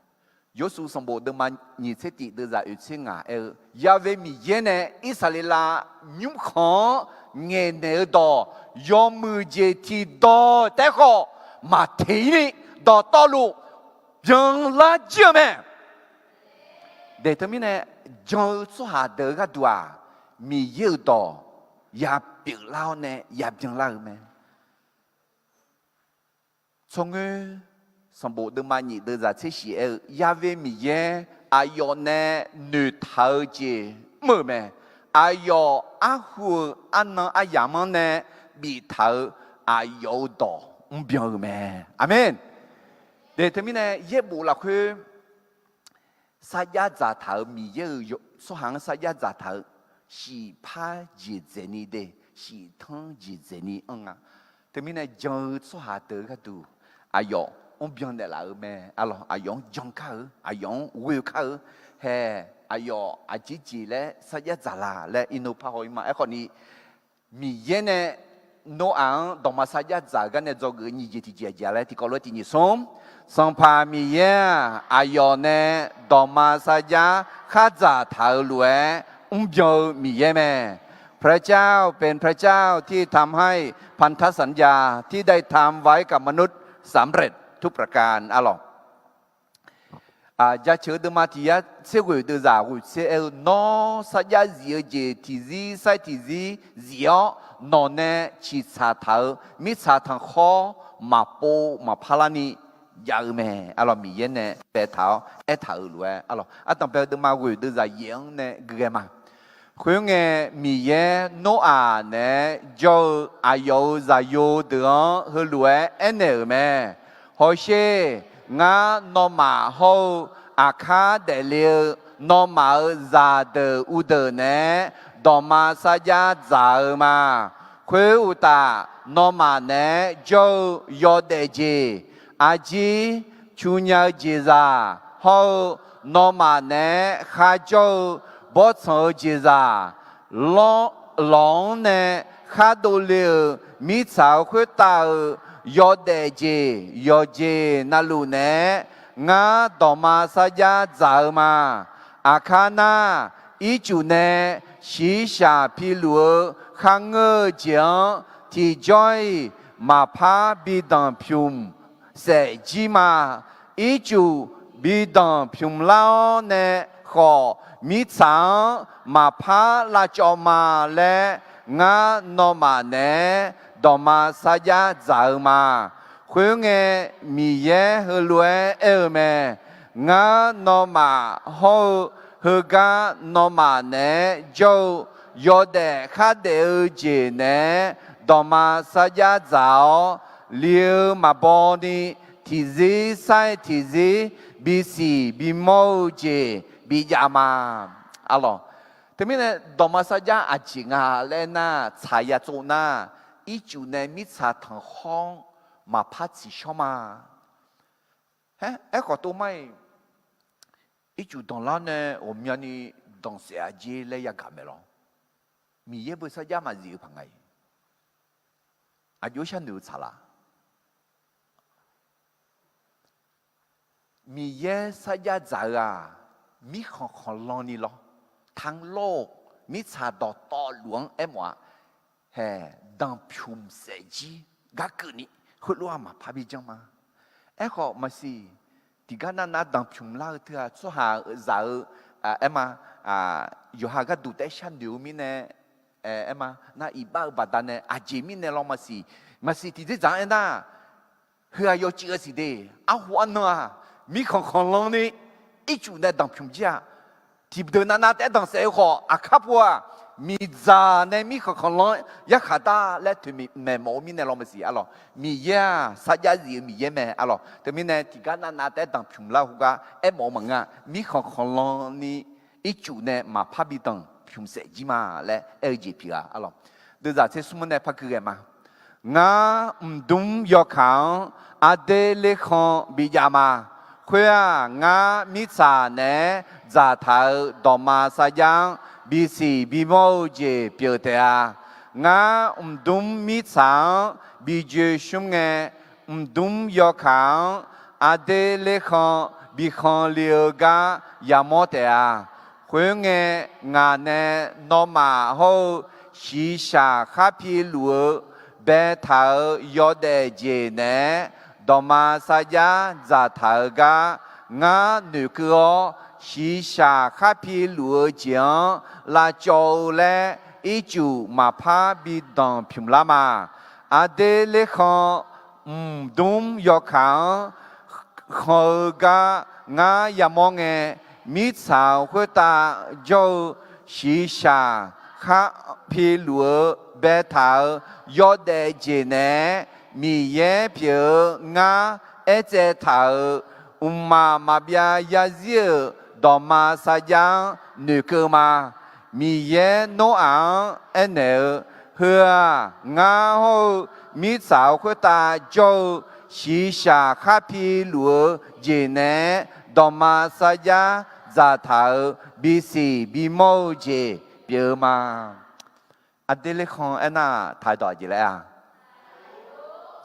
Yawrsuv sanqbof deuvma nyiq tser tif deuvzaq oeq tser ngaq aer-eu, Ya've Miqyaer nae Irsaqleqlav nymrkhanq-anr ngaeqnaeq-eu dawq yawmuiq jeq tiqdawq taef-aer khawf maqteq-ir ni dawqtawvluf byanlar jir-eu mae. Daeq teumirnae jan-eu tsawrhaq deuq-eu gharduq-aq, Miqyaer-euq dawq ya pyeuflar-awr nae ya byanlar-eu mae. Tsawrngoer sanqbof deuvma nyiq deuvzaq tser shiq aer-eu, Ya've Miqyaer aqyawf nae noeqtaq-eu jeq mr-euq mae. Aqyawf arhu-eu arnan aryamq-anr nae biftaq-eu aqyawf-euq dawq mrbyan-eu mae. Aqmeq. Daeq teumirnae yaerbof lafkhoer sarjax dzaqtaq-euq Miqyaer-euq tsawrhaq-anr sarjax dzaqtaq-eu shiqpar jeqdzaeq ni de, shiqtanr jeqdzaeq ni anr nga. Teumirnae jan-eu tsawrhaq deuq-eu gharduq aqyawf mrbyan naeqlaf-euq mae. Arlawq, aqyawf-anr jan kar-eu, aqyawf-anr ghoe kar-eu, hae aqyawf aqjeq jeq laer sarjax dzaq la laer iqnan parhaw-ir ma. Aerkhawf ni, Miqyaer nae Noraq-anr dawqma sarjax dzaq-eu gar nae dzawgeuf-eu nyiq jeq tiqjeq aqjeq laer tiqkawv lof-aer tiq nyiq smr. Sanqpaq Miqyaer-aq, aqyawf nae dawqma sarjax khardzaq taq-euq lof-aer mrbyan-eu Miqyaer mae. พระเจ้าเป็นพระเจ้าที่ทำให้พันธสัญญาที่ได้ทำไว้กับมนุษย์สำเร็จทุกประการ arlawq. Jaceuq-eu deuvma tiq yar tserghoeq deuvzaq ghoeq tser aer-eu, Nawr sarjax zif-eu jeq tiqzir sair tiqzir zif-awr, nawq nae ciqtsaq taq-euq mirtsaq tanqkhawr maqpov maqpar larni jav-eu mae. Arlawq, Miqyaer nae baetaq-awr aertaq-euq lof-aer, arlawq, ardanqbae-eu deuvma ghoeq deuvzaq yaef-anr nae guighae ma. Khoerngae, Miqyaer Noraq naeq-aer jawr-eu aqyawf-euq zaqyo deuq-anr heulof-aer aernaeq-euq mae. Hawsher, ngar nawmaf hawr-eu aqkar daefle-eu nawmaf-euq zaqdeuq uvdeuq naeq-aer dawqma sarjax dzaq-eu ma. Khoeruqtaf, nawmaf naeq-aer jawr-eu yawdaef jeq, arjir, cunya-eu jeqzaq hawr-eu nawmaf naeq-aer kharjawr-eu bawrtsanq-eu jeqzaq, lawq-anr nae khar dovle-euq mirtsaq-eu khoertav-euq yawdaef jeq yawqjeq navluf naeq-aer ngar dawqma sarjax dzaq-eu ma. Aqkar nar, ircuf nae shiqshaq piluf-eu kharngeur-eu jeq-anr tiqjawr-iq maqpar bi danqpymq saef jir ma. Ircuf bi danqpymq lar-awr nae khawf, mirtsaq-anr maqpar lavcawv ma laer ngar nawmaf naeq-aer dawqma sarjax dzaq-eu ma. Khoerngae, Miqyaer heulof-aer aer-eu mae. Ngar nawmaf hawr-eu heugar nawmaf naeq-aer jawr-eu yawdaef khardaef-eu jeq naeq-aer dawqma sarjax dzaq-awr, li-eu maqbaw ni tiqzir sair tiqzir bisiq bimawr-eu jeq bijav ma. Arlawq, teumirnae dawqma sarjax aqjeq nga laer nar, tsaq ya tsov nar, ircuf nae mirtsaq tanqkhawr-anr maqpar tsiqshawr ma. Aer, aerkhawf tov mar-iq, ircuf danqlar nae ghawqmyani danqsaef-a jer laer yagaq maeq lawr. Miqyaer beu sarjax maqzif-eu paq nga-iq. Aqjox sharnoeq-eu tsaqlaq. Miqyaer sarjax dzaq-eu-aq, mirkhanq khanqlan ni lawr, tanqlawr-eu mirtsaq dawqtawvluf-anr aermawf-a. Hae, danqpymq saef jir gar keuvni, heulof-aq maqpar bi janr ma. Aerkhawf maqsiq, tiqgar navnav danqpymq lar-eu teu-aq, tsawrhaq zaq-eu, aer ma, yawqha gharduq taef-aer sharnoeq-eu mirnae, aer ma, nar iqbax-eu baqdanae aqjeq mirnae lawr maqsiq, maqsiq tiqdzerdzaq-anr aernar, heu-aq yawcuiv-eu siq de, arhu arnan-aq, mirkhanq khanqlan ni, ircuf nae danqpymq jir-a. Tiqdeuq navnav taef-aer danqsaef-eu khawf, aqkar pov-aq, miqdzaq nae mirkhanq khanqlan yarkhaq dar laer toeqmaeq mawf-eu mirnae lawr maqsiq arlawq. Miqyaer-aq sarjax zif-eu Miqyaer mae arlawq. Teumirnae tiqgar navnav taef-aer danqpymq lar heugar aermawf-eu maqngeur-a. Mirkhanq khanqlan ni ircuf nae maqpar bi danqpymq saef jir ma laer aer-eu jeq pyeuf-a arlawq. Deuvzaq tser smr nae par gui ghae ma. Ngar mqdmr yawkaq-anr aqder lerkhan bijav ma. Khoer-aq, ngar mirtsaq naeq-aer dzaqtaq-euq dawqma sarjax-anr bisiq bimawr-eu jeq pyeuf taef-a. Ngar mqdmr mirtsaq-anr bijoe shmr ngae, mqdmr yawkaq-anr aqder lerkhan bikhanq le-eu gar yamawr taef-a. Khoerngae, ngaq nae nawmaf hawr-eu shiqshaq khar piluf-eu baetaq-euq yawdaef jeq naeq-aer dawqma sarjax dzaqtaq-eu gar ngar noeqkeuv-awr, shiqshaq khar piluf-eu jeq-anr lavcawv-eu laer ircuf maqpar bi danqpymq lar ma. Aqder lerkhan mqdmr yawkaq-anr khanq-eu gar ngar yamawr ngae, mirtsaq-euq khoertav jawr-eu shiqshaq khar piluf-eu baetaq-euq yawdaef jeq naeq-aer Miqyaer pyeuf-eu ngar aertsaev taq-euq mqmaq maqbyav yarzir-euq dawqma sarjax-anr noeqkeuv ma. Miqyaer Noraq-anr aernaeq-eu, Heu-aq, ngar hawr-eu mirtsaq-euq khoertav jawr-eu shiqshaq khar piluf-eu jeq naeq-aer dawqma sarjax dzaqtaq-euq bisiq bimawr-eu jeq pyeuf-eu ma. Aqdui lekhanq aernar taqdawq aqjeq laer-a?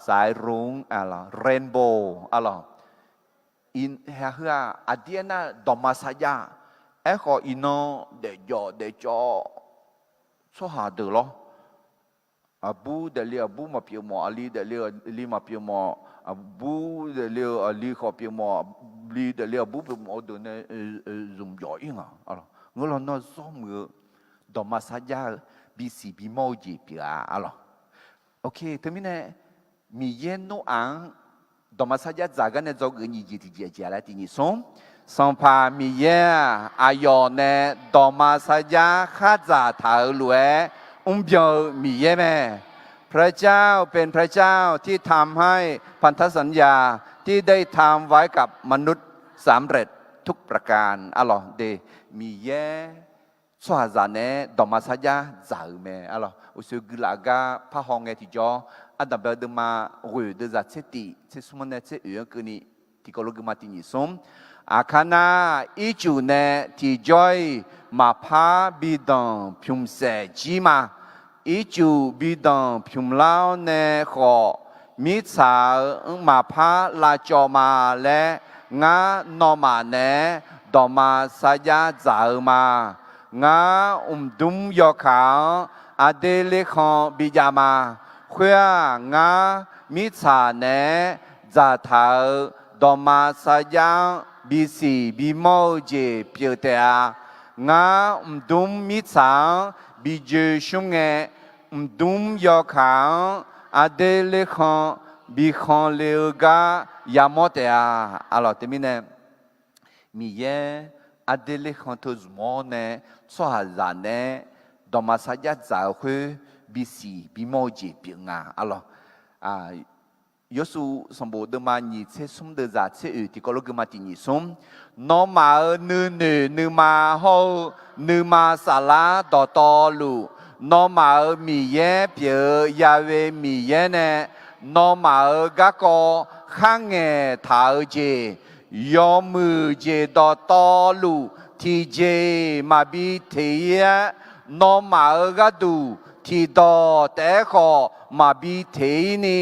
Saqaerluf-anr arlawq, rainbow arlawq. Heughaq aqdir aernar dawqma sarjax. Aerkhawf iqnan daefjawf daefcawv tsawrhaq deuq lawr. Aqbur daefle aqbur maqpyeuf mawf, aqli daefle aqli maqpyeuf mawf, aqbur daefle-eu aqli khawf pyeuf mawf, aqli daefle aqbur pyeuf mawf-eu deuq nae zmq jawf-ir nga. Ngeur lawnmr-anr zawr muiq-eu dawqma sarjax-eu bisiq bimawr-eu jeq pyeuf-a arlawq. Teumirnae Miqyaer Noraq-anr dawqma sarjax dzaq gar nae dzawgeuf nyiq jeq tiqjeq aqjeq laer tiq nyiq smr. Sanqpaq Miqyaer-aq, aqyawf nae dawqma sarjax khardzaq taq-euq lof-aer mrbyan-eu Miqyaer mae. พระเจ้าเป็นพระเจ้าที่ทำให้พันธสัญญาที่ได้ทำไว้กับมนุษย์สำเร็จทุกประการ arlawq de. Miqyaer tsawrhaqzaq naeq-aer dawqma sarjax dzaq-euq mae arlawq. Uqshoe guilaf gar parhaw ngae tiqjawr, ardanqbae-eu deuvma ghoeq deuvzaq tser tif tser smr-anr nae tser oeq-anr keuvni tiqkawv lof guima tiq nyiq smr. Aqkar nar, ircuf nae tiqjawr-iq maqpar bi danq pymqsaef jir ma. Ircuf bi danq pymqlar-awr nae khawf, mirtsaq-euq mqmaq par lavcawv ma laer, ngar nawmaf naeq-aer dawqma sarjax dzaq-eu ma. Ngar mqdmr yawkaq-anr aqdui lekhanq bijav ma. Khoer-aq, ngar mirtsaq naeq-aer dzaqtaq-euq dawqma sarjax-anr bisiq bimawr-eu jeq pyeuf taef-a. Ngar mqdmr mirtsaq-anr bi joeshmr ngae, mqdmr yawkaq-anr aqdui lekhanq bi khanqle-eu gar yamawr taef-a. Arlawq teumirnae, Miqyaer aqdui lekhanq teu zmq-awr nae tsawrhaqzaq naeq-aer dawqma sarjax dzaq-eu khoer bisiq bimawr-eu jeq pyeuf nga arlawq. Yawrsuv sanqbof deuvma nyiq tser smr deuvzaq tser oeq tiqkawv lof guima tiq nyiq smr. Nawmaf-euq nuinoeq nuima hawr-eu nuima saflar dawqtawvluf, nawmaf-euq Miqyaer pyeuf-eu Ya'we Miqyaer nae nawmaf-euq garkawv kharngaeq taq-eu jeq, yawmuiq jeq dawqtawvluf tiqjeq-iq maqbi teq-ir-aer, nawmaf-euq gharduq tiqdawq taef-aer khawf maqbi teq-ir ni,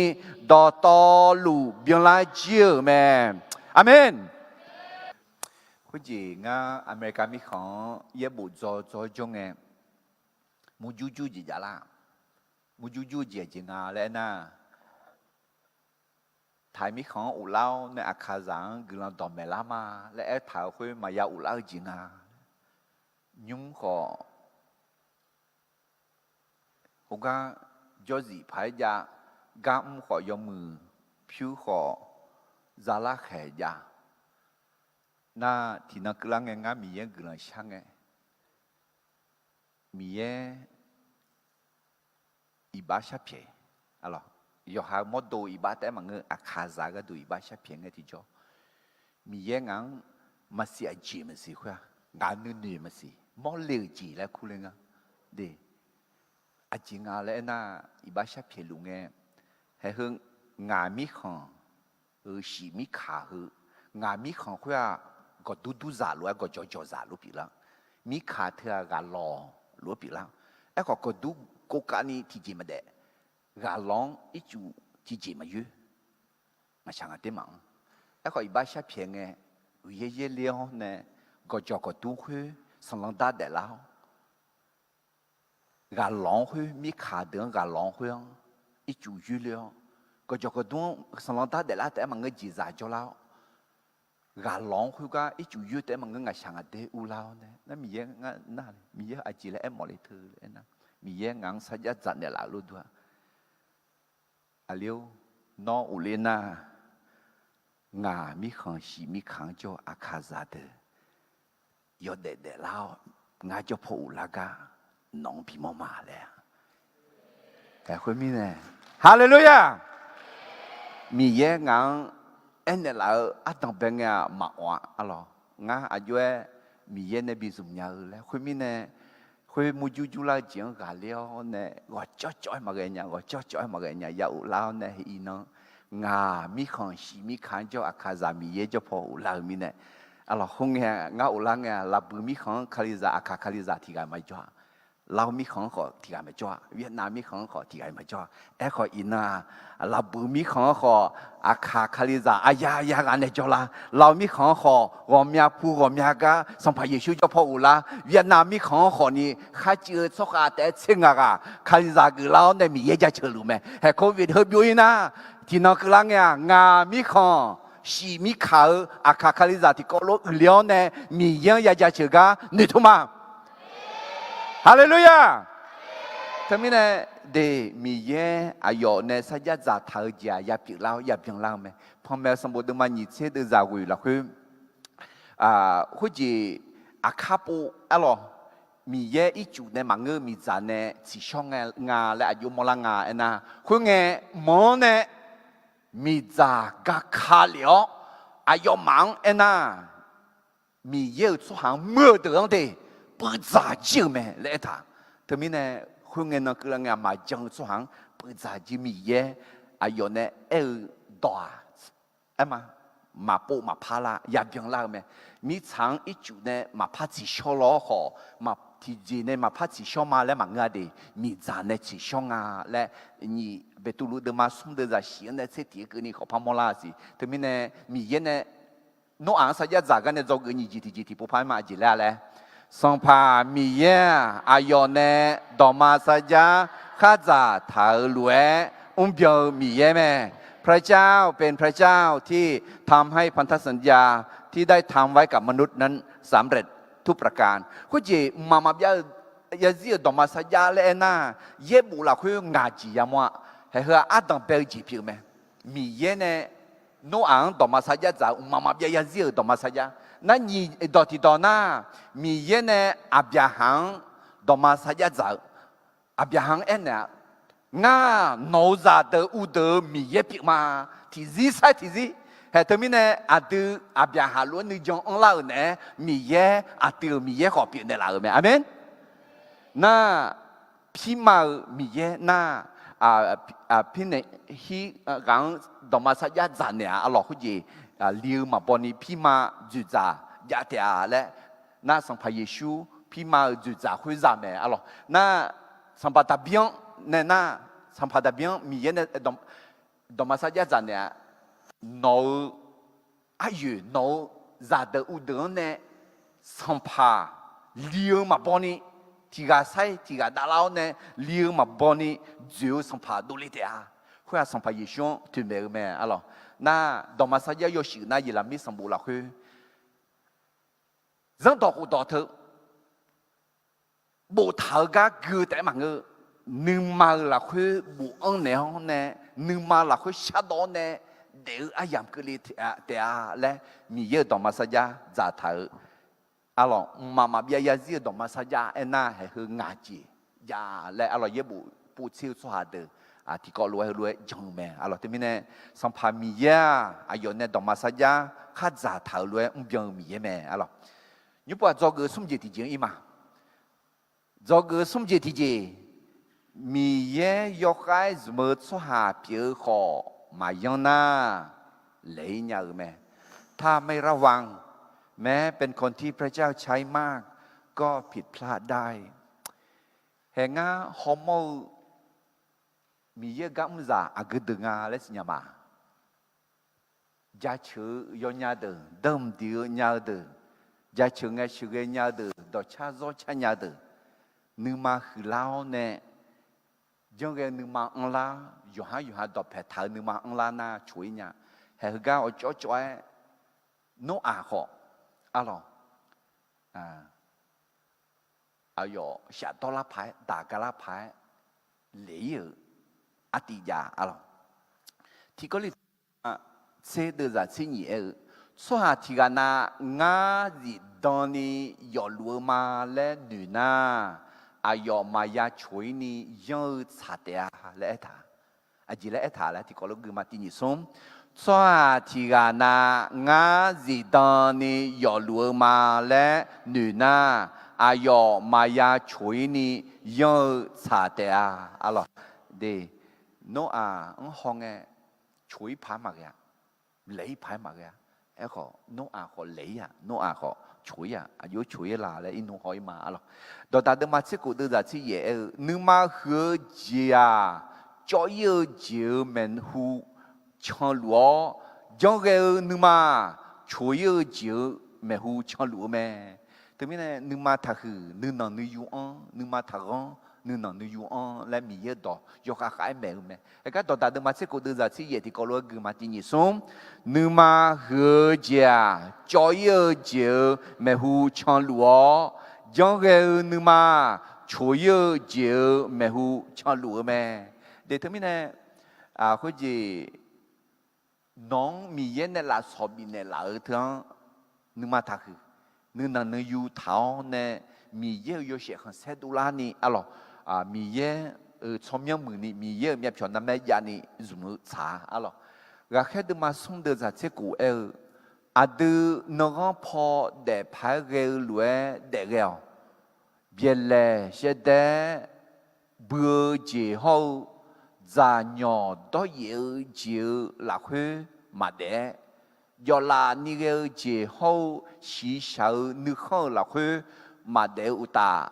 dawqtawvluf byanlar jir-euq mae. Aqmeq. Khoerjeq ngar America mirkhanq-anr yaerbof dzaw dzaw jawr ngae, murjur jur jeq javlar. Murjur jur jeq aqjeq nga laer aernar, Taiq mirkhanq-anr uvlar-awr nae Aqkaqzaq-anr guiqlanq dawqmaeq lar ma laer aertaq-euq khoer maqya uvlar-eu jeq nga. Nymr khawf, khoergar jawrzif paq-aer jav, gar mr khawf yawmuiq pyur khawf zalar khaeq jav. Nar tiqnan keuvlar ngae ngar Miqyaer guiqlanq shar ngae, Miqyaer iqbax sharpyaeq. Yawqha-eu mawrdo iqbax taef-aer maqngeur, Aqkaqzaq gharduq iqbax sharpyaeq ngae tiqjawr, Miqyaer ngaq-anr maqsiq aqjeq maqsiq khoer-aq, ngaq nuinoeq maqsiq mawrle-euq jeq laer kurler nga. De, aqjeq nga laer aernar, iqbax sharpyaeq luf ngae, haeheu ngaq mirkhanq-euq shif mirkaq heu, ngaq mirkhanq khoer-aq, gawqdur durzaq lof-aer gawqjawq jawqzaq lof pyeuflar. Mirkaq teu-aq ghaqlawq lof-aer pyeuflar. Aerkhawf gawqdur kovkavni tiqjeq maqdaef, ghaqlawq-anr ircuf tiqjeq maqyoer. Ngaqshaq ngaq ter maqanr. Aerkhawf iqbax sharpyaeq ngae, uiqyaer yaerler-awr nae gawqjawq gawqdur khoer sanqlanq dar daeflar-awr, ghaqlawq-anr khoer, mirkaq deuq-anr ghaqlawq-anr khoer-anr ircuf yoerler-awr, gawqjawq gawqdur-anr sanqlanq dar daeflar taef-aer maqngeur jeqzaq jawrlar-awr, ghaqlawq-anr khoergar ircuf yoer taef-aer maqngeur ngaqshaq ngaq ter urlar-awr nae, nar Miqyaer ngar nar, Miqyaer aqjeq laer aermawf le teu laer aernar, Miqyaer ngaq-anr sarjax dzaq naeqlaf-eu lof dur-a. Aqli-or, nawr uvler nar, ngaq mirkhanq shif mirkaq-anr jawr-eu Aqkaqzaq deuq yawdaef daeflar-awr, ngar jawr paw uvlar gar nawq-anr bimawr ma laer-a. Khoermirnae, haleluya! Miqyaer ngaq-anr aernaeq laf-eu ardanq bae ngae-aq maqawf-a arlawq. Ngar aqjox-aer Miqyaer nae bi zmq nya-eu laer khoermirnae, khoer murjur jurlar-eu jeq-anr ghaqler-awr nae ghawqcawv cawv-aer maqghae nya, ghawqcawv cawv-aer maqghae nya ya uvlar-awr nae iqnan, ngaq mirkhanq shif mirkaq-anr jawr Aqkaqzaq Miqyaer jawr paw uvlar-eu mirnae, Arlawq, khoerngae ngar of lar ngae-aq, Laqbuiq mirkhanq-anr Kalizaq, Aqkaq Kalizaq tiq ghaq maqjawr-a. Lav mirkhanq-anr khawf tiq ghaq maqjawr-a. Vietnam mirkhanq-anr khawf tiq ghaq maqjawr-a. Aerkhawf iqnan-aq, Laqbuiq mirkhanq-anr khawf Aqkaq Kalizaq aqya ya ghaq nae jawrlar. Lav mirkhanq-anr khawf ghawqmya pu ghawqmya gar Sanqpaq Yeqsur jawr paw of lar. Vietnam mirkhanq-anr khawfni kharcuiv-eu tsawrkhav taef-aer tser ngaq ghaq Kalizaq geuflar-awr nae Miqyaer jaceuq luf mae. Haeq covid heu byov-ir nar, tiqnan keuvlar ngae-aq, ngaq mirkhanq shif mirkaq-eu Aqkaq Kalizaq tiqkawv lof uiqle-awr nae Miqyaer-anr ya jaceuq gar noeqtmq ma. Haleluya! Teumirnae, de, Miqyaer aqyawf nae sarjax dzaqtaq-eu jeq-aq ya pyeuflar-awr ya byanlar-eu mae. Panmaeq-eu sanqbof deuvma nyiq tser deuvzaq ghoeq lafkhoer, khoerjeq aqkar pov arlawq, Miqyaer ircuf nae maqngeur-eu miqdzaq nae tsiqshawr nga laer aqjox mawrlar nga aernar, khoerngae manq-anr nae miqdzaq gaka lef-awr aqyawfmaf-anr aernar, Miqyaer-euq tsawrhaq-anr muir-eu deuq-anr de puivdzaq jir-euq mae laer aertaq. Teumirnae, khoerngae nan keuvlar ngae-aq, maqjan-eu tsawrhaq-anr puivdzaq jir Miqyaer aqyawf nae aer-eu dawq-aq, aer ma, maqpov maqpar lar ya byanlar-eu mae. Mirtsaq-anr ircuf nae maqpar tsiqshawr law-awr khawf, tiqjeq nae maqpar tsiqshawr ma laer maqngeur-a de, miqdzaq nae tsiqshawr nga laer, nyiq Beqtuvluv deuvma smr deuvzaq shif-anr nae tser tiq-eu keuvni khawf par mawrlar siq. Teumirnae, Miqyaer nae Noraq-anr sarjax dzaq gar nae dzawgeuf nyiq jeq tiqjeq tiqpov par-aer ma. Aqjeq laer-a laer, Sanqpaq Miqyaer-aq, aqyawf nae dawqma sarjax khardzaq taq-euq lof-aer mrbyan-eu Miqyaer mae. พระเจ้าเป็นพระเจ้าที่ทำให้พันธสัญญาที่ได้ทำไว้กับมนุษย์นั้นสำเร็จทุกประการ Khoerjeq mqmaq maqbyav-eu yazir-euq dawqma sarjax laer aernar, yaerbof lafkhoer ngaq jeq yamawr-a. Haeq heu-aq ardanq bae-eu jeq pyeuf mae. Miqyaer nae Noraq-anr dawqma sarjax dzaq-euq mqmaq maqbyav yazir-euq dawqma sarjax. Nar nyiq dawq tiqdawq nar, Miqyaer nae Aqbyaqhaq-anr dawqma sarjax dzaq-eu, Aqbyaqhaq-anr aernaeq-a, Ngar nawq-euq zaqdeuq uvdeuq-eu Miqyaer pyeuf ma. Tiqzir sair tiqzir. Haeq teumirnae aqdui Aqbyaqhaq lof-aer nuijan anrlar-euq naeq-aer Miqyaer, aqdui-euq Miqyaer khawf pyeufnaeq laf-euq mae. Aqmeq. Nar, pirma-eu Miqyaer nar, pirnaeq hir ghaq-anr dawqma sarjax dzaq naeq-a. Arlawq, khoerjeq li-eu maqbaw ni pirma dzoeqdzaq jav taef-a laer, nar Sanqpaq Yeqsur pirma-euq dzoeqdzaq khoer zaq mae. Arlawq, nar Sanqpaq Daqbir-anr nae nar, Sanqpaq Daqbir-anr Miqyaer nae dawqma sarjax dzaq naeq-a, Nawq-eu aryoeq, nawq-eu zaqdeuq uvdeuq-anr nae sanqpaq li-eu maqbaw ni, tiq ghaq sair tiq ghaq davlar-awr nae li-eu maqbaw ni dzoeq-eu sanqpaq dovle taef-a. Khoer-aq Sanqpaq Yeqsur-anr toeqmaeq-eu mae. Arlawq, nar dawqma sarjax yawshuif nar Yeqlaqmir sanqbof lafkhoer zanrdawq khofdawq teu boftaq-eu gar gui-eu taef-aer maqngeur. Nuima-euq lafkhoer bofanr naeq-awr nae, nuima lafkhoer shardawv-awr nae daef-eu aryamq keuvle taef-a laer, Miqyaer-euq dawqma sarjax dzaqtaq-euq, arlawq, mqmaq maqbyav yazir-euq dawqma sarjax aernar, haeq heu ngaq jeq jav laer, arlawq, yaerbof povtser-eu tsawrhaq deuq tiqkawv lof-aer heulof-aer jan-eu mae. Arlawq, teumirnae Sanqpaq Miqyaer-aq, aqyawf nae dawqma sarjax khardzaq taq-euq lof-aer mrbyan-eu Miqyaer mae. Arlawq, nymrpov-aq dzawgeuf smr jeq tiqjeq-anr ir ma. Dzawgeuf smr jeq tiqjeq, Miqyaer yawkhav-aer zmq-eu tsawrhaq pyeuf-eu khawf maqyanr nar, laeq-ir nya-euq mae. ถ้าไม่ระวัง แม้เป็นคนที่พระเจ้าใช้มาก ก็ผิดพลาดได้ Haeq ngar hawmawr-eu Miqyaer-eu gar mrzaq aqgeu deuq nga laer siqnya ma. Jaceuq-eu yawnya deuq, danqdiq-eu nya-eu deuq, jaceuq ngae sheuqghae nya-eu deuq, dawqcar zawrcar nya-eu deuq, nuima huiqlar-awr nae, janrghae nuima anrlar, yawqhar yawqha dawqpae taq-eu nuima anrlar nar coq-ir nya. Haeq heugar awqcawv cawv-aer, Noraq khawf, arlawq, aqyawf shafdawr lar paq-aer, daq ga lar paq-aer, laeq-ir-euq artiv jav, arlawq. Tiqkawv li tser deuvzaq tser nyif aer-eu, tsawrhaq tiq ghaq na ngar zifdan ni yawfluf-eu ma laer noeq nar, aqyawf maqya coq-ir ni yanr-eu tsaq taef-a laer aertaq. Aqjeq laer aertaq laer tiqkawv lof gui ma. Tiq nyiq smr, tsawrhaq tiq ghaq na ngar zifdan ni yawfluf-eu ma laer noeq nar, aqyawf maqya coq-ir ni yanr-eu tsaq taef-a. Arlawq, de, Noraq-anr hawngae coq-ir paq-aer maqghae-a, laeq-ir paq-aer maqghae-a. Aerkhawf Noraq khawf laeq-ir-aq, Noraq khawf coq-ir-aq, aqjox coq-ir la laer irnmr haw-ir ma arlawq. Dawqdaq deuvma tser khof deuvzaq tser yaef aer-eu, nuima huiq-eu jeq-aq, cawv-ir-eu jeq-euq maeqhu canluf-awr, janrghae-eu nuima-aq, coq-ir-eu jeq-euq maeqhu canluf-eu mae. Teumirnae nuima taqhuiq nuinanq nuiyu anr, nuima taqghanr nuinanq nuiyu anr laer Miqyaer-euq dawq yawkhav khav-aer maeq-eu mae. Aergar Dawqdaq deuvma tser khof deuvzaq tser yaef tiqkawv lof-aer guima tiq nyiq smr, nuima huiq-eu jeq-aq, cawv-ir-eu jeq-euq maeqhu canluf-awr, janrghae-eu nuima-aq, coq-ir-eu jeq-euq maeqhu canluf-eu mae. De teumirnae, khoerjeq nawq-anr Miqyaer nae lafsawq bifnaeq laf-eu teu-anr nuima taqhuiq, nuinanq nuiyu taq-awr nae Miqyaer-euq yawshaef khanqsaer dovlarni arlawq, Miqyaer-euq tsawrmyanr muiqni Miqyaer-euq myavpyawq narmaer javni zmq-eu tsaq-a arlawq. Ghaqkhaer deuvma smr deuvzaq tser khof aer-eu, aqdui nanghanr paw daef paq-aer ghae-eu lof-aer daef ghae-awq. Byaeqlaeq shaevdaer bui-eu jeq hawr-eu, dzaqnyawq dawryaef-eu jeq-euq lafkhoer maqdaef-aer, jawvlaf ni ghae-eu jeq hawr-eu shiqshaq-eu nuikhanr-euq lafkhoer maqdaef-eu uqtaf,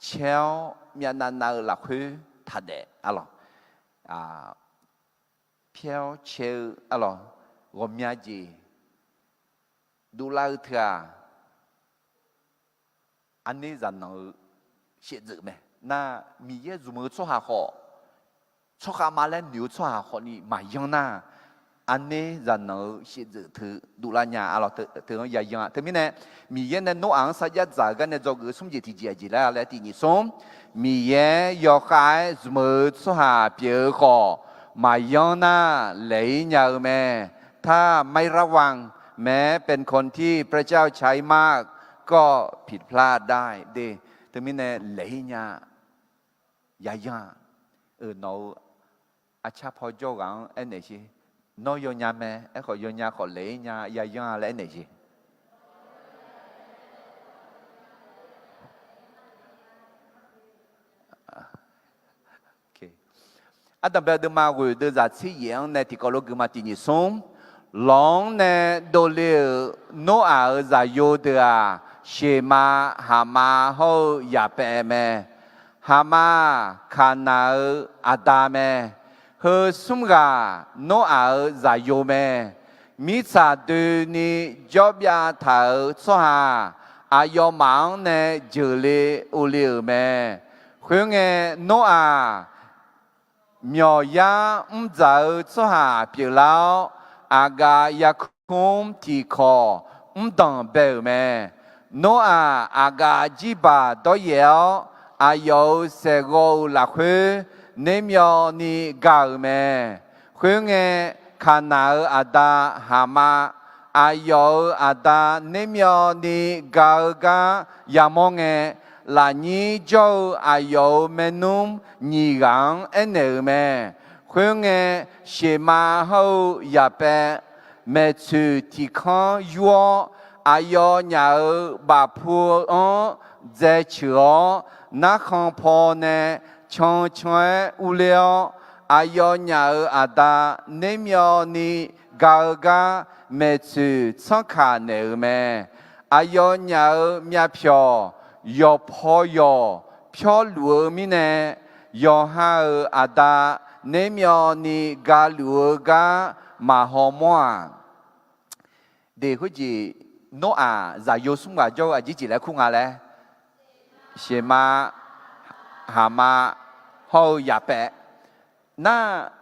caer-awr myavnav nav-eu lafkhoer taqdaef arlawq. Pyaer-awr cae-eu arlawq, ghawqmya jeq dovlar-eu teu-aq, arner zaqnanq-eu shaevdzeuf mae. Nar, Miqyaer zmq-eu tsawrhaq khawf, tsawrkhav ma laer noeq-eu tsawrhaq khawfni maqyanr nar, arner zaqnanq-eu shaevdzeuf teu dovlar nya arlawq, teu-anr yayan-a. Teumirnae, Miqyaer nae Noraq-anr sarjax dzaq-eu gar nae dzawgeuf-eu smr jeq tiqjeq aqjeq laer laer tiq nyiq smr, Miqyaer yawkhav-aer zmq-eu tsawrhaq pyeuf-eu khawf, maqyanr nar laeq-ir nya-eu mae. ถ้าไม่ระวัง แม้เป็นคนที่พระเจ้าใช้มาก ก็ผิดพลาดได้ de. Teumirnae laeq-ir nya, yayan-a. Euq nawq-eu arcar paw jawr ghaq-anr aernaeq sher. Nawr yawnya mae, aerkhawf yawnya khawf laeq-ir nya, yayan-a laer aernaeq sher. Ardanqbae deuvma ghoeq deuvzaq tser yaef-anr nae tiqkawv lof guima tiq nyiq smr, lawq-anr nae dovle-euq Noraq-euq zaqyo deuq-aq, Sheqmav, Haqmav hawr-eu Yaqpaev mae. Haqmav-aq, Kaqnaq-euq aqda mae. Heu smr ghaq Noraq-euq zaqyo mae. Mirtsaq doeni jawrbyav taq-euq tsawrhaq aqyawfmaf-anr nae jeuqle ovle-euq mae. Khoerngae, Noraq myawqyar mrdzaq-eu tsawrhaq pyeuflar-awr, aqgaf yarkmr tiqkawq mrdanq bae-euq mae. Noraq aqgaf jirbaq dawryaef-awr, aqyawf-euq saeqghawv-euq lafkhoer nermyawvni ga-euq mae. Khoerngae, Kaqnaq-euq aqda Haqmav, aqyawf-euq aqda nermyawvni ga-eu gar yamawr ngae, lafnyir jawr-eu aqyawf-euq maernmr nyiq ghaq-anr aernaeq-euq mae. Khoerngae, Sheqmav hawr-eu Yaqpaev maeqtsoeq tiq kanr yur-awr, aqyawfnyaf-euq bafpu-eu anr dzaeceuq-awr, narkhan paw nae can can-aer urler-awr, aqyawfnyaf-euq aqda nermyawvni ga-eu gar maeqtsoeq tsanrkaq naeq-euq mae. Aqyawfnyaf-euq myavpyawq yawqpaw yawq pyawrluf-eu mirnae, yawqha-euq aqda nermyawvni galuf-eu gar maqhaw mawr-aq. De khoerjeq, Noraq zaqyo smr ghaq jawr-eu aqjeq jeq laer kur nga laer, Sheqmav, Haqmav hawr-eu Yaqpaev. Nar,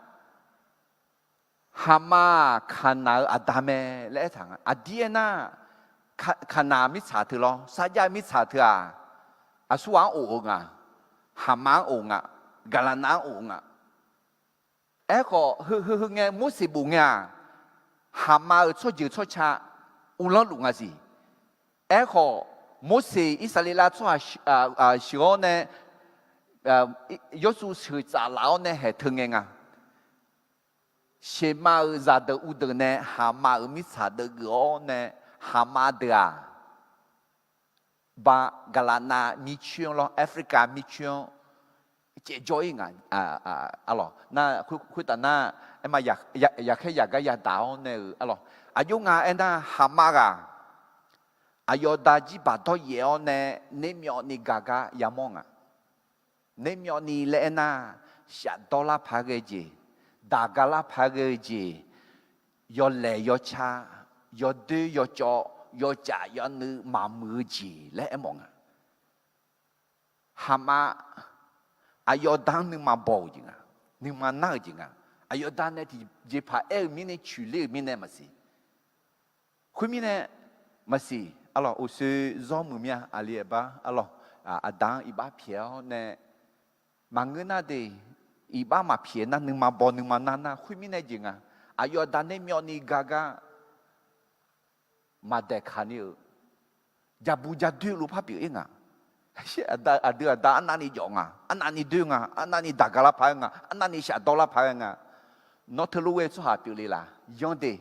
Haqmav-aq Kaqnaq-euq aqda mae laer aertaq nga. Aqdir aernar, Kaqnaq mirtsaq teu lawr, sarjax mirtsaq teu-aq, aqsurghaq-anr of-eu nga, Haqmav-anr of nga, Gaqlaqnav-anr of nga. Aerkhawf heu heu heu ngae Morseq bof ngae-aq, Haqmav-euq tsawrjeuq tsawrca uvlanr luf nga siq. Aerkhawf, Morseq Irsaqleqlav tsawrhaq sheuq-awr nae, Yawshuv sheuq tsaf laf-awr nae haeq teu ngae nga. Sheqmav-euq zaqdeuq uvdeuq nae Haqmav-euq mirtsaq deuv geuf-awr nae, Haqmav deuq-aq, ba Gaqlaqnav mircoer-anr lawr, Africa mircoer-anr caevjawr-ir nga. Arlawq nar khoertaf nar, aerma yaqkhaer yaqgar yadaq-awr nae-euq arlawq, aqjox nga aernar, haqmav ghaq aqyawf da jirbaq dawryaef-awr nae nermyawvni gaq gar yamawr nga. Nermyawvni laer aernar, shafdawr lar paq-aer ghae-eu jeq, daqga lar paq-aer ghae-eu jeq, yawlaeq yawca, yawdoer yawcawv, yawcaf yawnuiv maqmuiq-eu jeq laer aermawf nga. Haqmav, aqyawf da-anr nuima baw-euq jeq nga, nuima nar-euq jeq nga. Aqyawf da nae tiqjeqpaq aer-eu mirnae, coeqler-euq mirnae maqsiq. Khoermirnae maqsiq, arlawq, uqshoe zawr muiq mya aqli aqbar, arlawq, aqda-anr iqbax pyaeq-awr nae maqngeur nar de, iqbax maqpyaeq nar nuima baw nuima nar nar, khoermirnae jeq nga. Aqyawf aqda nermyawvni gaq gar maqdaeqkaq ni-euq, jaqbu jadoer luf par pyeuf-ir nga. Aqdui aqda arnavni jawf nga, arnavni doer nga, arnavni daqga lar paq-aer nga, arnavni shafdawr lar paq-aer nga. Nawr teulof ghae-eu tsawrhaq pyeufle laf, yanr de.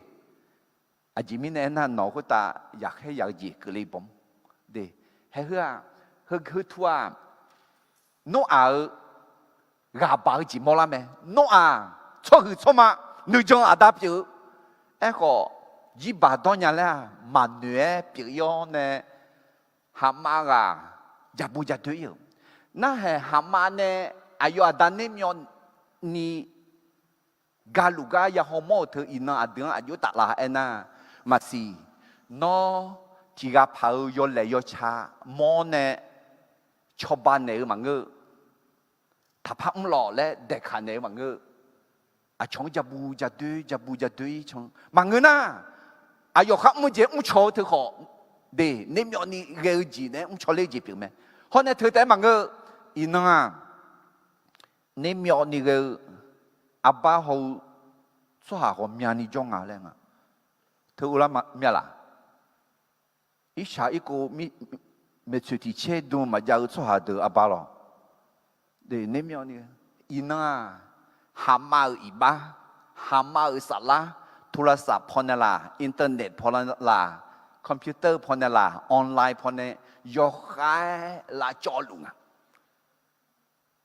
Aqjeq mirnae aernar, nawq khoertav yaqkhaer yaq-eu jeq keuvle bawm de. Haeheu-aq, heu heu tu-aq, Noraq-euq ghaqbaq-eu jeq mawrlar mae. Noraq tsawrhuiq tsawrma nuijan aqda pyeuf-eu. Aerkhawf, jirbaq dawr nya laer-aq, maqnoeq-aer pyeuf-ir-awr nae, haqmav ghaq jaqbu jadoer-ir-euq. Narhaq haqmav nae aqyawf aqda nermyawvni galuf gar yahaw mawr-euq teu iqnan aqdui-anr aqjox taf la aernar, maqsiq. Nawr tiqghaq paq-eu yawlaeq yawca mawr nae cawba naeq-eu maqngeur-eu, taqpar mrlawq laer daeqkaq naeq-eu maqngeur-eu, aqcawq-anr jaqbu jadoer jaqbu jadoer-ir can maqngeur nar, aqyawf khar mr-eu jeq mrcaw-eu teu khawf de, nermyawvni ghae-eu jeq nae mrcaw ler-eu jeq pyeuf mae. Hawr nae teu taef-aer maqngeur-eu, iqnan-aq, nermyawvni ghae-eu arbar haw-eu tsawrhaq ghawqmyani jawr nga laer nga. Teu uvlar mya laf? Irshaq irkov, maeqtsoeq tiq caer dm-eu maqjav-eu tsawrhaq deuq arbar lawr. Nermyawvni, iqnan-aq, haqmav-euq iqbax, haqmav-euq saflar, โทรศัพท์ pawnae laf, internet pawnae laf, computer pawnae laf, online pawnae, yawkhav-aer lavcawv luf nga.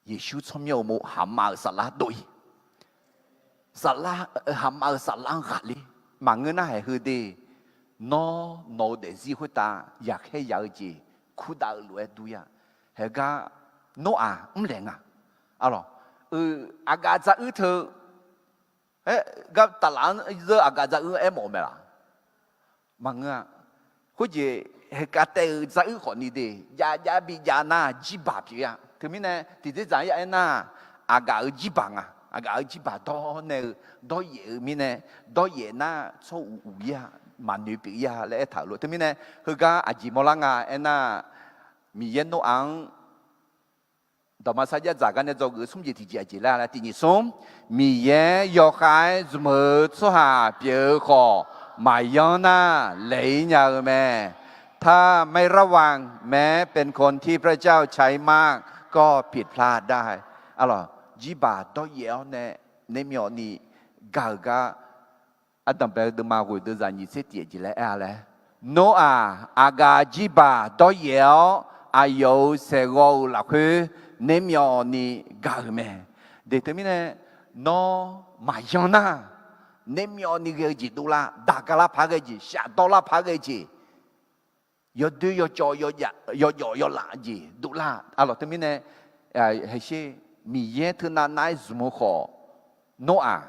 Yeqsur tsawrmyanr uqmov haqmav-euq saflar dov-ir. Saflar, haqmav-euq saflar-anr ghaqler. Maqngeur nar haeq heu de. Nawr nawq-eu daefzir khoertav yaqkhaer yaq-eu jeq kurdav-eu lof-aer dur-ir-a. Haeq gar Noraq mrlaeq nga. Arlawq, aqgaf dzaq uir teu, aer gar taflaf-anr zeur aqgaf dzaq uir aermawf-eu mae laf? Maqngeur-a. Khoerjeq haeqkav taev-eu dzaq uir khawfni de, jav jav bi jav nar jirbaq pyeuf-ir-a. Teumirnae tiqdzerdzaq ya aernar, aqgaf-euq jirbaq nga. Aqgaf-euq jirbaq dawr nae-eu, dawryaef-eu mirnae, dawryaef nar tsawr uq uq-ir-a, maqnoeq pyeuf-ir-a laer aertaq-euq lof. Teumirnae heugar aqjeq mawrlar nga aernar, Miqyaer Noraq-anr dawqma sarjax dzaq gar nae dzawgeuf-eu smr jeq tiqjeq aqjeq laer laer tiq nyiq smr, Miqyaer yawkhav-aer zmq-eu tsawrhaq pyeuf-eu khawf, maqyanr nar laeq-ir nya-eu mae. ถ้าไม่ระวัง แม้เป็นคนที่พระเจ้าใช้มาก ก็ผิดพลาดได้ Arlawq, jirbaq dawryaef-awr nae nermyawvni gaq-euq gar, ardanqbae-eu deuvma ghoeq deuv zaq nyiq tser tiq jeq laer aer-a laer, Noraq aqgaf jirbaq dawryaef-awr aqyawf-euq saeqghawv-euq lafkhoer nermyawvni gaq-euq mae. De teumirnae, nawr maqyan nar, nermyawvni ghae-eu jeq dovlar, daqga lar paq-aer ghae jeq, shafdawr lar paq-aer ghae jeq, yawdoer yawcawv, yawjawf yawlaf jeq dovlar. Arlawq teumirnae, haeqsher, Miqyaer teunav nav-aer zmq-eu khawf, Noraq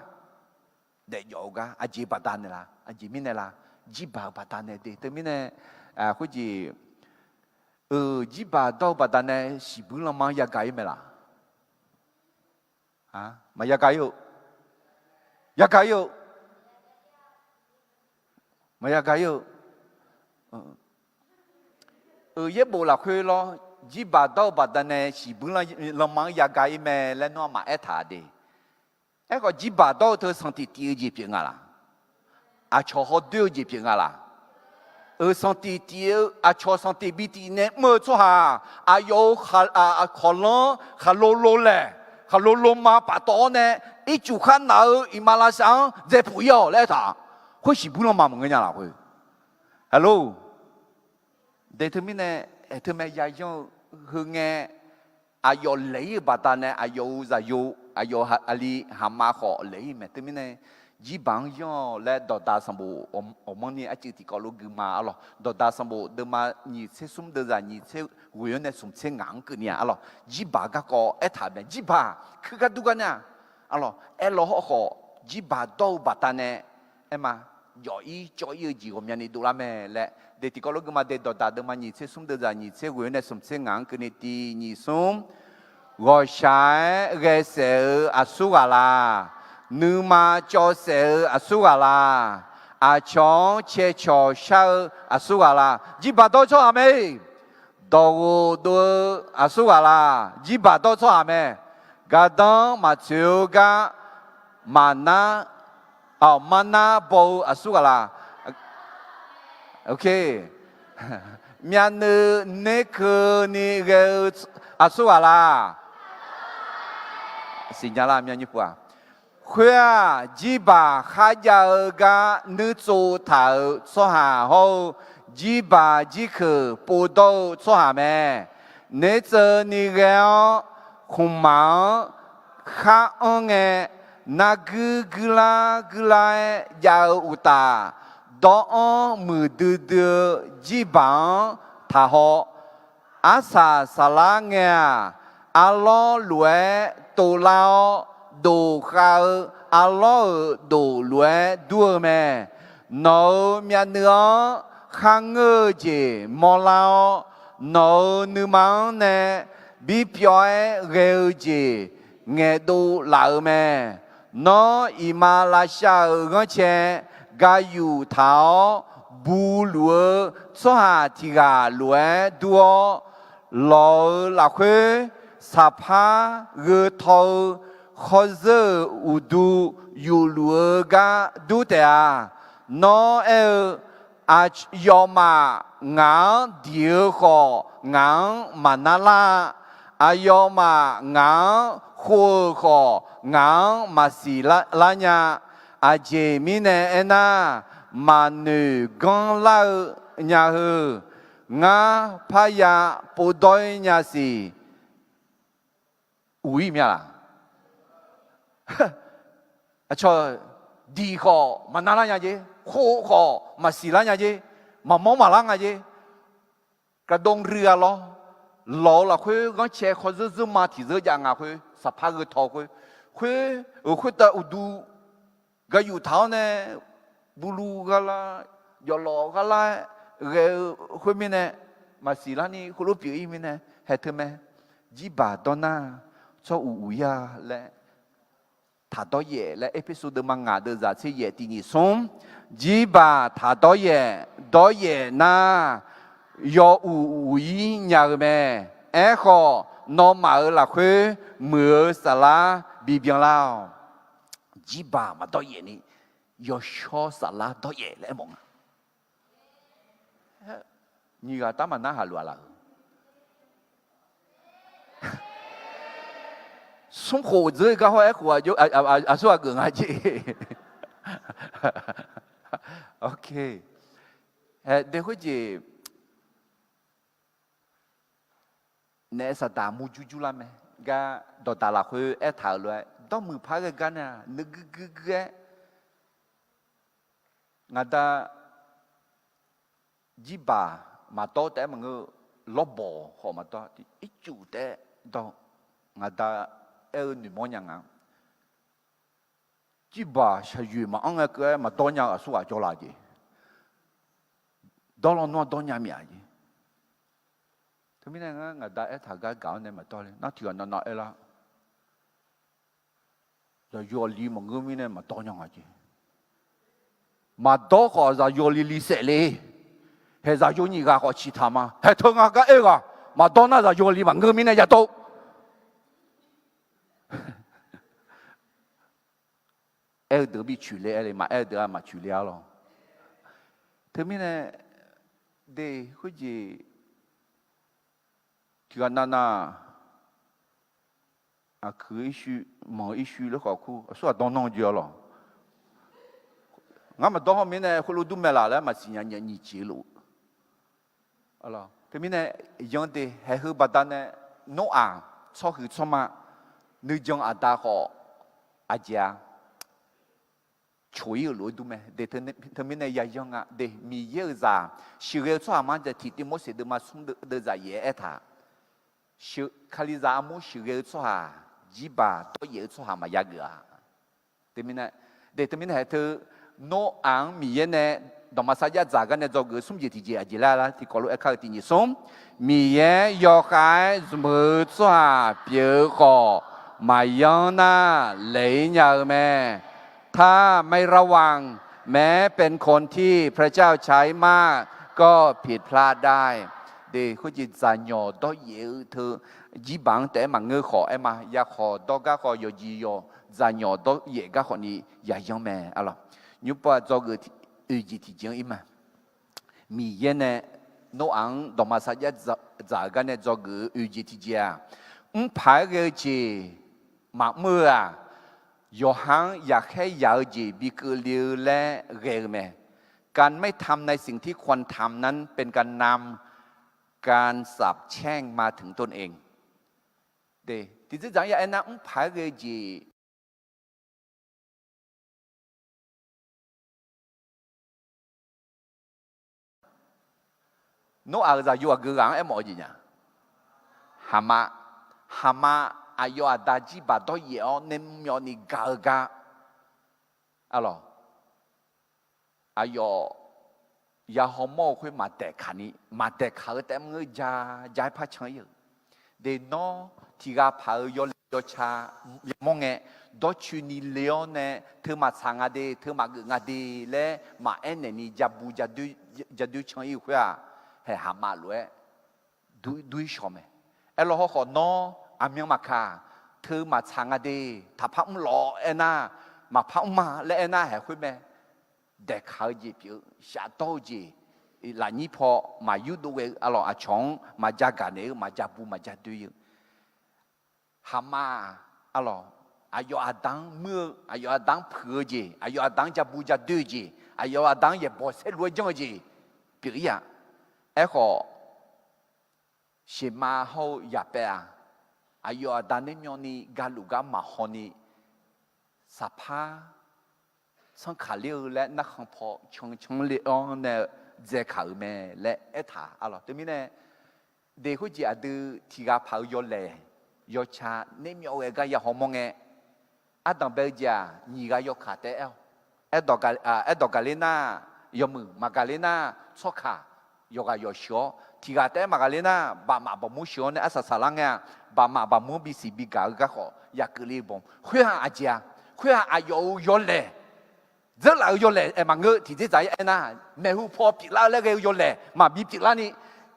daefjawf-eu gar aqjeq baqdanae la, aqjeq mirnae la, jirbaq-eu baqdanae de. Teumirnae, khoerjeq, euq jirbaq dawr-eu baqdanae shiqbuir lanma-anr yagaq-ir mae laf? Maqyagaq-ir-eu, yagaq-ir-eu, maqyagaq-ir-eu. Euq yaerbof lafkhoer lawr, jirbaq dawr-eu baqdanae shiqbuir lanma-anr yagaq-ir mae laer nawr aqmaf aertaq de. Aerkhawf jirbaq dawr-eu teu sanqtif tif-eu jeq pyeuf nga laf? Aqcawq hawdoer-eu jeq pyeuf nga laf? Euq sanqtif tif-eu, aqcawq sanqtif bi tif nae mr-eu tsawrhaq, aqyawf-euq khaqlanr khaqlo lo laeq, khaqlo lo ma paftawf-awr nae, ircuf khar naf-eu iqmalavshav-anr dzaepuf-ir-awq laer aertaq. Khoer shiqbuir lanma maqngeur nya laf khoer? Aqlor, de teumirnae, aeq teumae yayanr-eu heu ngae, aqyawf laeq-ir-eu baqdanae aqyawf-euq zaqyo, aqyawf aqli haqma khawf laeq-ir mae. Teumirnae jirbaq-anr yanr-awq laer dawqdaq sanqbof awqmanrni arcuiv tiqkawv lof guima arlawq. Dawqdaq sanqbof deuvma nyiq tser smr deuvzaq nyiq tser ghoeq-anr nae smq tser ngaq-anr keuvni-aq arlawq, jirbaq garkawv aertaq-euq mae. Jirbaq kuir gar dur gar nar-aq arlawq, aerlaw hawr khawf jirbaq dawr-eu baqdanae aerma, jawf-ir cawv-ir-eu jeq ghawqmyani dovlar mae laer, de tiqkawv lof guima de dawqdaq deuvma nyiq tser smr deuvzaq nyiq tser ghoeq-anr nae smq tser ngaq-anr keuvni tiq nyiq smr. Ghawqshaq-aer ghae saef-eu aqsur ghaq la? Nuima cawv saef-eu aqsur ghaq la? Aqcawq-anr cae cawq shar-eu aqsur ghaq la? Jirbaq dawr-eu tsawrhaq mae. Dawqghof dov-eu aqsur ghaq la? Jirbaq dawr-eu tsawrhaq mae. Gardanr maqtsoeq-eu gar maqnar, aq, marnar baw-eu aqsur ghaq la? Myavnuiv nerkeuvni ghae-eu aqsur ghaq la? Siqnya lar, myav nymr pu-aq. Khoer-aq, jirbaq kharjav-eu gar nuirtsov taq-euq tsawrhaq hawr-eu jirbaq jirkeuq povdawr-eu tsawrhaq mae. Nertseuvni ghae-awr, khmqmaq-anr khar anr ngae, narguir guirlar guirlar-aer jav-eu uqtaf, dawr-anr muiqdui dui-eu jirbaq-anr taqhaw. Arsaq saflar ngae-aq, arlawr lof-aer tovlar-awr, dof khav-eu arlawr-euq dof lof-aer dur-eu mae. Nawq-euq myavnuiv-anr kharngeur-eu jeq mawrlar-awr, nawq-euq nuima-anr nae birpyawv-aer ghae-eu jeq ngaeqdov laf-eu mae. Nawr iqmalavshav-euq ghanrcae gayuf taq-awr, bu luf-eu tsawrhaq tiq ghaq lof-aer dur-awr, lawq-euq lafkhoer saqpar gheu taw-eu khawrzeur-euq uqdu yufluf-eu gar dur taef-a. Nawr aer-eu, aqyawfmaf ngaq-anr diq-eu khawf, ngaq-anr maqnar lar-a. Aqyawfmaf ngaq-anr khov-euq khawf, ngaq-anr maqsiq lar nya. Aqjeq mirnae aernar, maqnoeq ganr lar-eu nya heu, ngar parya povdawr-ir nya siq. Uq-ir mya laq? Aqcawq diq khawf maqnar lar nya jer, khov khawf maqsiq lar nya jer, maqmawr maqlar nga jer. Gaqdov rui-a lawr, lawq-eu lafkhoer ghanrcae khawrzeur zeur ma tiq zeur jav nga khoer, saqpar gheu taw khoer, khoer-euq khoertav uqdu gayuf taq-awr nae, bulu gharlar, jawflawf gharlar-aer ghae-eu khoermirnae, maqsiq larni heulof pyeuf-ir mirnae, haeq teu mae. Jirbaq dawr nar, tsawr uq uq-ir-a laer, taq dawryaef laer, Erpersu deuvma ngaq deuvzaq tser yaef tiq nyiq smr. Jirbaq taq dawryaef, dawryaef nar, yaw uq uq-ir nya-eu mae. Aerkhawf, nawmaf-euq lafkhoer muiq-eu saflar bibyan lar-awq. Jirbaq maqdawryaef ni, yawshawr saflar dawryaef laer aermawf nga. Nyiq ghaq tar maqnar haq luf-a laf-eu. Smrkhof dzeur gar hawr aerkhof aqsur ghaq geuf nga jeq. Ae, de khoerjeq naef saqdaq murjur jur lar mae. Gar dawqdaq lafkhoer aertaq-euq lof-aer, dawrmuiq par ghae gar nae-aq, nuigui gui gui-aer, ngaqda jirbaq maqdawr taef-aer maqngeur, lawrbawq khawf maqdawr, ircuf taef-aer dawr, ngaqda aer-eu noeqmawr nya nga. Jirbaq shaqyoeq maqanr ngae keuv-aer maqdawr nya-eu aqsur ghaq jawrlaf jeq. Dawr lawnmr-anr dawr nya myav jeq. Teumirnae ngar ngaqda aertaq gar gaq-awr nae maqdawr le. Nar tiq ghaq navnav aerlar. Zaqyo aqli maqngeur mirnae maqdawr nya nga jeq. Maqdawr khawf zaqyo aqli li saef le. Haeq zaqyo nyiq ghaq khawf ciqtaq ma. Haeq teu nga gar aer-eu ghaq maqdawr nar zaqyo aqli maqngeur mirnae yadov. Aer-eu deuq bi coeq le aer le, maqaer-eu deuq-aq maqcoeq le-a lawr. Teumirnae, de khoerjeq tiq ghaq navnav aqkuiq-eu irshuir, manq-eu irshuir lor khawf kur aqsur ghaq dawr nanr-eu jeq-a lawr. Ngar maqdawr hawr mirnae heulof dur mae laf laer maqsiq nya nyiq jeq lof. Teumirnae, yan de haeq heu baqdanae, Noraq tsawrhuiq tsawrma, nuijan aqda khawf aqjeq-a, coq-ir-euq lof-aer dur mae. De, teumirnae yayanr nga. De, Miqyaer-euq zaq, sheuqghae-eu tsawrhaq ma, Tiqtuiv Morseq deuvma smr deuvzaq yaef-aer aertaq, Kalizaq armur sheuqghae-eu tsawrhaq, jirbaq dawryaef-eu tsawrhaq maqya geuf-a. Teumirnae, de, teumirnae haeq teu, Noraq-anr Miqyaer nae dawqma sarjax dzaq gar nae dzawgeuf-eu smr jeq tiqjeq aqjeq laer lar tiqkawv lof-aer kar-eu tiqnyif smr, Miqyaer yawkhav-aer zmq-eu tsawrhaq pyeuf-eu khawf, maqyanr nar laeq-ir nya-eu mae. ถ้าไม่ระวัง แม้เป็นคนที่พระเจ้าใช้มาก ก็ผิดพลาดได้. De, khoerjeq dzaqnyawq dawryaef-eu teu, jirbaq-anr taef-aer maqngeur khawf aer ma. Yakhawf dawr gar khawf, yawqjeq yawq dzaqnyawq dawryaef gar khawfni yayanr mae, aqlawq. Nymrpov-aq dzawgeuf oeq jeq tiqjeq-anr ir ma. Miqyaer nae Noraq-anr dawqma sarjax dzaq-eu gar nae dzawgeuf-eu oeq jeq tiqjeq-aq, mrpaq-aer ghae-eu jeq maqmr-eu-aq, yawqha-anr yaqkhaer yaq-eu jeq bi keuvle-eu laer ghae-eu mae. การไม่ทำในสิ่งที่ควรทำนั้นเป็นการนำการสาปแช่งมาถึงตนเอง De, tiqdzerdzaq-anr ya aernar, mrpaq-aer ghae-eu jeq Noraq-euq zaqyo aqgeu ghaq-anr aermawf-eu jeq nya. Haqma, haqma aqyawf aqda jirbaq dawryaef-awr nae mrmyawvni gaq-eu gar, aqlawq, aqyawf ya hawmawr-eu khoer maqdaeqkaq ni, maqdaeqkaq-eu taef mr-eu ja, ja-aer par can-ir-euq. De, nawr tiq ghaq paq-eu yawlaeq yawca yamawr ngae, dawrcoeni le-awr nae teu maqtsaq nga de, teu maqgeuf nga de laer maqaer naeqni jabu jadoer can-ir-eu khoer-aq, haeq haqma lof-aer dur-ir shawq mae. Aerlawr hawrkhawf nawr aqmyan maqkaq, teu maqtsaq nga de, taqpar mr lawq aernar, maqpar mr ma laer aernar haeq khoer mae. Daeqkaq-eu jeq pyeuf-eu, shafdawr-eu jeq, lafnyir paw maqyurdov ghae-eu, aqlawq, aqcawq-anr maqja gaq naeq-eu, maqja bu maqja doe-eu. Haqma, aqlawq, aqyawf aqda-anr muir-eu, aqyawf aqda-anr puiq-eu jeq, aqyawf aqda-anr ja bu ja doe-eu jeq, aqyawf aqda-anr yaeqbawq saerlu-aer janr-eu jeq pyeuf-ir-aq. Aerkhawf, seqma hawr-eu yaqpaev-aq, aqyawf aqda naermyawvni galuf gar maqhaw ni, saqpar tsanrkaq ler-eu laer narkhan paw cancanr ler-awr nae dzaekaq-euq mae laer aertaq, aqlawq. Teumirnae, de, khoerjeq aqdui tiq ghaq paq-eu yawlaeq yawca naermyawv ghae gar ya hawmawr ngae, ardanq bae-eu jeq-aq, nyiq ghaq yawkaq taef-aer-awq. Aerdawq gaq ler nar, yawmuiq maqgaq ler nar, tsawrkaq yawqghaq yawq sheuq-awr, tiq ghaq taef-aer maqgaq ler nar, baqmaf baqmur sheuq-awr nae arsaq saqlar ngae-aq, baqmaf baqmur bisiq bigaq-eu garkawv yakeuvle-eu bawq. Khoer-aq aqjeq-a, khoer-aq aqyawf-euq yawlaeq, dzeurlaf-eu yawlaeq aer maqngeur. Tiqdzerdzaq-aer aernar, maeqhu paw pyeuflar-eu laer ghae-eu yawlaeq maqbi pyeuflarni,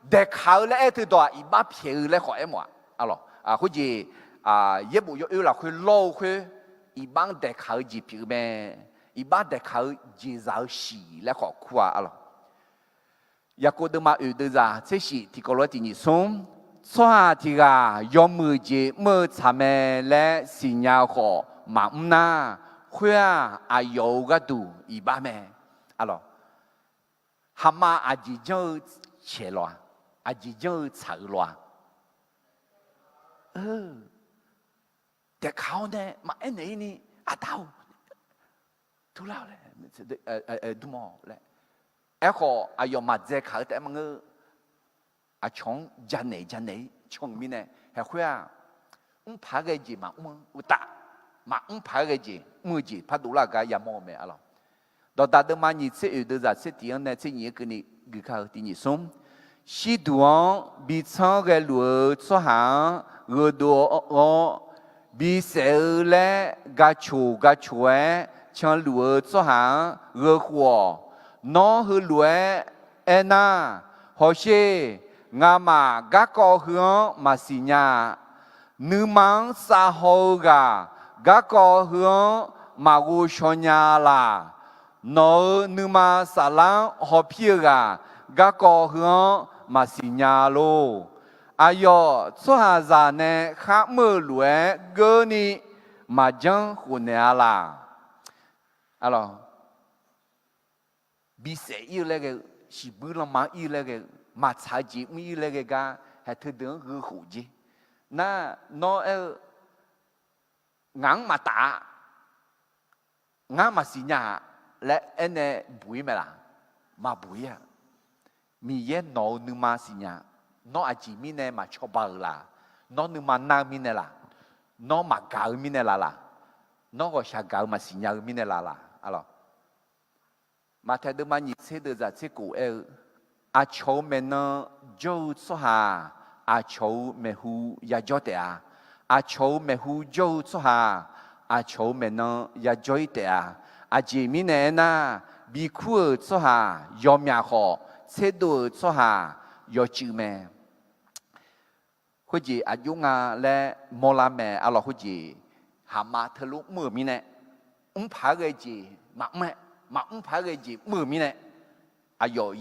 daeqkaq-eu laer aer teudawq-aq, iqbax pyaeq-eu laer khawf aermawf-aq, aqlawq. Khoerjeq, yaerbof yawoer lafkhoer lawr-eu khoer, iqbax-anr daeqkaq-eu jeq pyeuf-eu mae. Iqbax daeqkaq-eu jeqzaq-eu shiq laer khawf kur-a, aqlawq. Yaqkov deuvma oeq deuvzaq tser shif tiqkawv lof-aer tiq nyiq smr, tsawrhaq tiq ghaq yawmuiq jeq mr-eu tsaq mae laer siqnya-eu khawf maqmr nar, khoer-aq aqyawf-euq gharduq iqbax mae, aqlawq. Haqma aqjeq janr-eu caeq lawq-a, aqjeq janr-eu tsaq-eu lawq-a. Daeqkaq-awr nae maqaer naeq-ir ni, aqda-or, turlar-awq laer, dm-awq laer. Aerkhawf aqyawf maqdzae kaq-eu taef-aer maqngeur. Aqcawq-anr janaeq janaeq-ir can-euq mirnae, haeq khoer-aq, mr paq-aer ghae jeq maqmr-eu uqtaf, maqmr paq-aer ghae jeq mr-eu jeq pardov lar-eu gar yamawr-eu mae, aqlawq. Dawqdaq deuvma nyiq tser oeq deuvzaq tser tiq-anr nae tser nyiq-aer keuvni guikar-eu tiq nyiq smr, shirduq-anr bi tsanr ghaeluf-eu tsawrhaq-anr gheudov-awr, bisaef-eu laer gaqcoq gaqcoq-aer canluf-eu tsawrhaq-anr gheukhof-awq. Nawr heulof-aer aernar, hawsher, ngamaf garkawv heu-anr maqsiq nya-a. Nuima-anr savhaw-eu ghaq garkawv heu-anr maqghov shaw nya laq. Nawq-euq nuima saflar-anr hawpir-eu ghaq garkawv heu-anr maqsiq nya lor. Aqyawf tsawrhaqzaq nae kharmr-eu lof-aer geurni maqjanr khofnaeq-a laq. Aqlawq, bisaef-ir-eu laer ghae-eu, siqbuir lanma-anr ir-eu laer ghae-eu, maqtsaq-eu jeq mr-ir laer ghae gar, haeq teudeuq-anr gheukhof jer. Nar, nawr aer-eu, ngaq-anr maqtaf-a, ngar maqsiq nya-a laer aernae buq-ir mae laq? Maqbuq-ir-a. Miqyaer nawq-eu nuima siqnya. Nawr aqjeq mirnae maqcawba-euq laq? Nawr nuima nar-eu mirnae laq? Nawr maqgaq-eu mirnae laq laq? Nawr ghawqshaq gaq-eu maqsiq nya-eu mirnae laq laq? Maqtaeq deuvma nyiq tser deuv zaq tser kof aer-eu, aqcawq-euq maeqnan jawr-eu tsawrhaq-aq, aqcawq-euq maeqhu yajawr taef-a. Aqcawq-euq maeqhu jawr-eu tsawrhaq-aq, aqcawq-euq maeqnan yajawr-ir taef-a. Aqjeq mirnae aernar, bikur-euq tsawrhaq yawmyaq khawf, tserdov-euq tsawrhaq yawcuiv mae. Khoerjeq aqjox nga laer mawrlar mae. Arlawq, khoerjeq haqma teulof mr-euq mirnae, mr paq-aer ghae jeq maqmr-aer, maqmr paq-aer ghae jeq mr-euq mirnae, aqyawf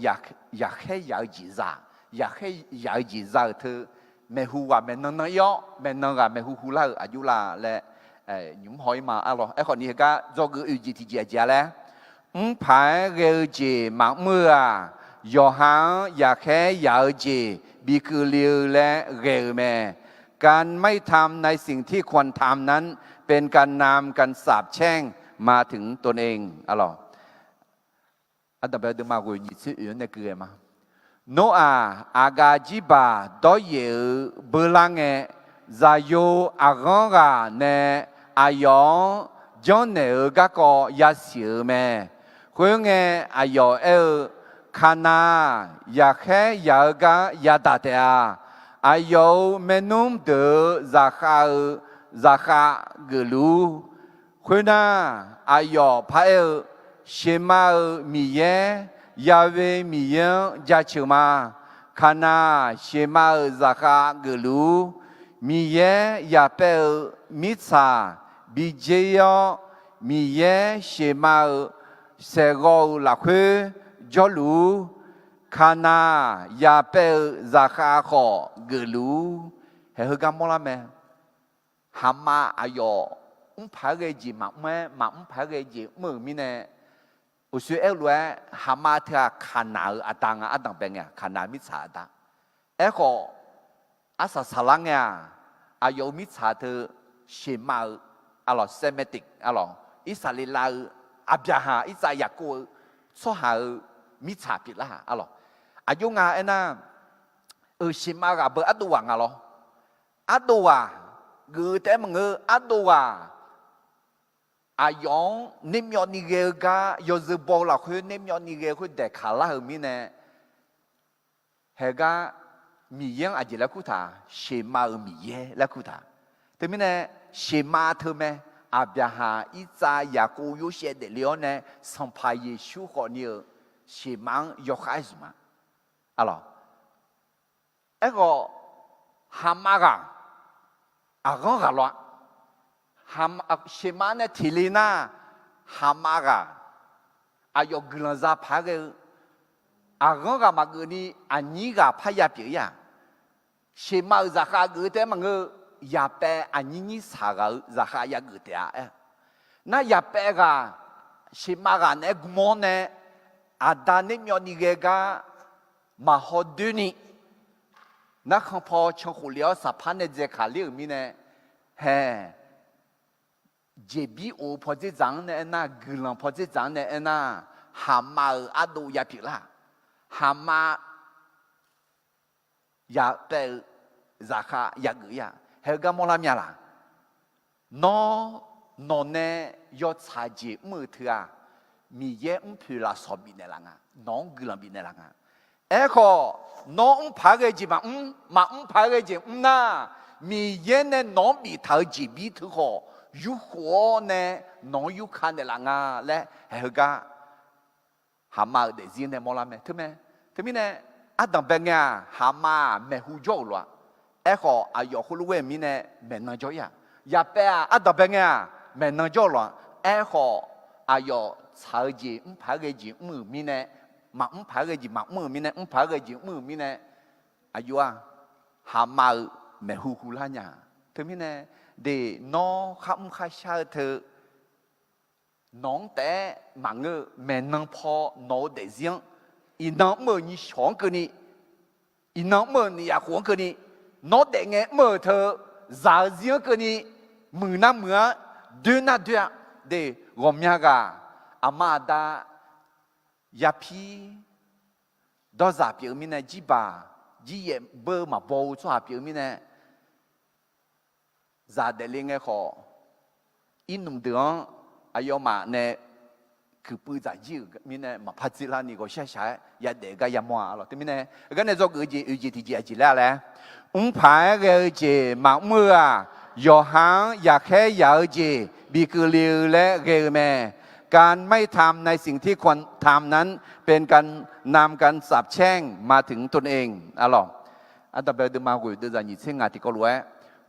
yaqkhaer yaq-eu jeq za, yaqkhaer yaq-eu jeq za-euq teu, maeqhu ghaq maeqnan nan-ir-awr, maeqnan ghaq maeqhu hu lar-euq aqjox la laer nymq mr haw-ir ma. Arlawq, aerkhawf ni heugar dzawgeuf oe jeq tiqjeq aqjeq-a laer, mr paq-aer ghae-eu jeq maqmr-eu-aq, yawqha-anr yaqkhaer yaq-eu jeq bikeuvle-eu laer ghae-euq mae. การไม่ทำในสิ่งที่ควรทำนั้น เป็นการนำการสาปแช่งมาถึงตนเอง Arlawq, aqdaq bae deuvma ghoeq nyiq tser oe-anr nae keuv ghae ma. Noraq aqgaf jirbaq dawryaef-euq beular ngae, zaqyo aqghanr ghaq nae aqyawf-anr janrnaeq-eu garkawv yasiq-euq mae. Khoerngae, aqyawf aer-eu, Kaqnaq-aq, yaqkhaer yaq-eu gar yadaq taef-a. Aqyawf-euq maernmr deuq-euq zaqkhav-eu zaqkhav geufluf-ur. Khoernar, aqyawf paraer-eu, Sheqma-euq Miqyaer, Yahweh Miqyaer-anr jaceuq ma. Kaqnaq-aq, Sheqma-euq zaqkhav geufluf-ur. Miqyaer yaqpaev-eu mirtsaq bi dzer-ir-awr, Miqyaer Sheqma-euq saeqghawv-euq lafkhoer jawrluf-ur. Kaqnaq-aq, yaqpaev-euq zaqkhav khawf geufluf-ur. Haeq heugar mawrlar mae. Haqma aqyawf mr paq-aer ghae jeq maqmr-aer, maqmr paq-aer ghae jeq mr-euq mirnae, uqshoe aer-eu lof-aer, haqma teu-aq Kaqnaq-euq aqda nga. Ardanq bae ngae-aq, Kaqnaq mirtsaq aqda. Aerkhawf, arsaq saqlar ngae-aq, aqyawf-euq mirtsaq teu Sheqma-eu, arlawq, Semitic, arlawq, Irsaqleqlav-eu, Aqbyaqhaq, Irtsav, Yaqkov-eu tsawrhaq-euq mirtsaq pyeuflar-a. Arlawq, aqjox nga aernar, euq Sheqma ghaq beu ardov ghaq nga lawr. Ardov ghaq geuf-eu taef-aer maqngeur. Ardov ghaq aqyawf-anr nermyawvni ghae-eu gar yawzeu baw-eu lafkhoer nermyawvni ghae-eu khoer daeqkaq lar-euq mirnae, haegar Miqyaer-anr aqjeq laer kurtaq, Sheqma-euq Miqyaer laer kurtaq. Teumirnae, Sheqma teu mae, Aqbyaqhaq, Irtsav, Yaqkov, Yorsaev daefle-awr nae Sanqpaq Yeqsur khawfni-euq Sheqma-anr yawkhav aer zmq ma. Arlawq, aerkhawf, haqma ghaq aqghanr ghaq lawr-a. Sheqma nae tiqle nar, haqma ghaq aqyawf guiqlanq za paq-aer ghae-eu, aqghanr ghaq maqgeuf ni aqnyir ghaq parya pyeuf-ir-aq, Sheqma-euq zaqkhav geuf-eu taef-aer maqngeur-eu, yaqpaev aqnyir nyir saq ghaq-euq zaqkhav yageuf taef-a aer. Nar yaqpaev ghaq, Sheqma ghaq naeq-aer gm-awr nae, aqda nermyawvni ghae gar maqhaw doer ni, narkhan paw cankhof le-awr saqpar nae dzaeqkaq ler-euq mirnae, hae, jeqbir of-eu pawdzer dzaq-anr nae aernar, guiqlanq pawdzer dzaq-anr nae aernar, haqma-euq ardov ya pyeuflar. Haqma yaqpaev-eu zaqkhav yageuf-ir-aq, haegar mawrlar mya laq? Nawr, nawq nae yawtsaq jeq mr-euq teu-aq, Miqyaer mrpoeq lafsawq bifnaeq laf nga. Nawq-anr guiqlanq bifnaeq laf nga. Aerkhawf, nawr mr paq-aer ghae jeq maqmr, maqmr paq-aer ghae jeq mr nar, Miqyaer nae nawq-anr biftaq-eu jeqbir teu khawf, yurkhof-awr nae nawq-anr yurka naeqlaf nga laer haeq heugar haqma-euq daefzir nae mawrlar mae. Teumirnae, ardanqbae ngae-aq, haqma-aq maeqhu jawr-euq lof-a. Aerkhawf, aqyawf khoerlof-aer mirnae maeqnan jawr-ir-aq, yaqpaev-aq ardanqbae ngae-aq maeqnan jawr-eu lof-a. Aerkhawf, aqyawf tsaq-eu jeq mr paq-aer ghae jeq mr-euq mirnae, maqmr paq-aer ghae jeq maqmr-euq mirnae, mr paq-aer ghae jeq mr-euq mirnae, aqjox-aq, haqma-euq maeqhu hu lar nya. Teumirnae, de, nawr kharmr kharshar-eu teu nawq-anr taef-aer maqngeur-eu, maeqnan paw nawq-eu daefzir-anr, iqnan mr-euq nyiq shawq-anr keuvni, iqnan mr-euq nyiq yaf khof-anr keuvni, nawr daef ngae mr-euq teu zaq-eu zir-anr keuvni, muiq nar muiq-a, doer nar doer-a. De, ghawqmya ghaq aqma aqda yapir dawrzaq pyeuf-eu mirnae, jirbaq jiryaef beu maqbaw-eu tsawrhaq pyeuf-eu mirnae, zaq daefle ngae khawf, irnmq deuq-anr aqyawfmaf nae kuiqpuiv dzaq jir-euq mirnae maqpar dzerlar ni ghawqshaq shaq-aer yadaef gar yamawr-a lawq. Teumirnae heugar nae dzawgeuf-eu jeq oeq jeq tiqjeq aqjeq laer-a laer, mrpaq-aer ghae-eu jeq maqmr-eu-aq, yawqha-anr yaqkhaer yaq-eu jeq bikeuvle-eu laer ghae-eu mae. การไม่ทำในสิ่งที่ควรทำนั้น เป็นการนำการสาปแช่งมาถึงตนเอง a lawq. Ardanqbae deuvma ghoeq deuvzaq nyiq tser ngaq tiqkawv lof-aer,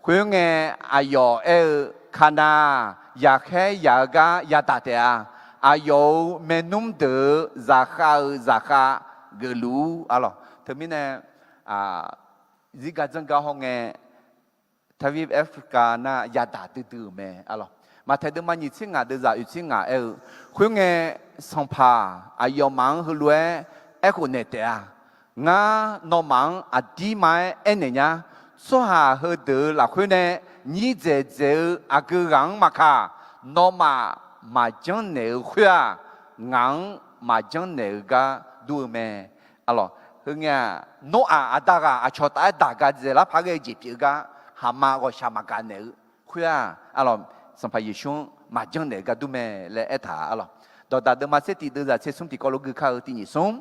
khoerngae aqyawf aer-eu, Kaqnav-aq, yaqkhaer yaq-eu gar yadaq taef-a. Aqyawf-euq maernmr deuq-euq zaqkhav-euq zaqkhav geufluf-ur, a lawq. Teumirnae, zirgar janrgar hawr ngae, Taqvir Africa nar yadaq duidui-euq mae, a lawq. Maqtaeq deuvma nyiq tser ngaq deuvzaq oeq tser ngaq aer-eu, khoerngae, Sanqpaq aqyawfmaf-anr heulof-aer aerkhof naeq taef-a. Ngar nawmaf-anr aqdirma-aer aernaeq nya. Tsawrhaq heudeuq-euq lafkhoer nae nyirdzaeq dzaeq-eu aqgeu ghaq-anr maqkaq, nawmaf maqjanr naeq-eu khoer-aq, ngaq-anr maqjanr naeq-eu gar dur-eu mae, a lawq. Heungae-aq, Noraq aqda ghaq aqcawq taf-aer daq ga dzaeqlar paq ghae-eu jeq pyeuf-eu gar, haqma ghawqshaq maqgaq naeq-eu khoer-aq, a lawq, Sanqpaq Yeqsur-anr maqjanr naeq-eu gar dur mae laer aertaq, a lawq. Dawqdaq deuvma tser tiq deuvzaq tser smr tiqkawv lof gui kar-eu tiq nyiq smr,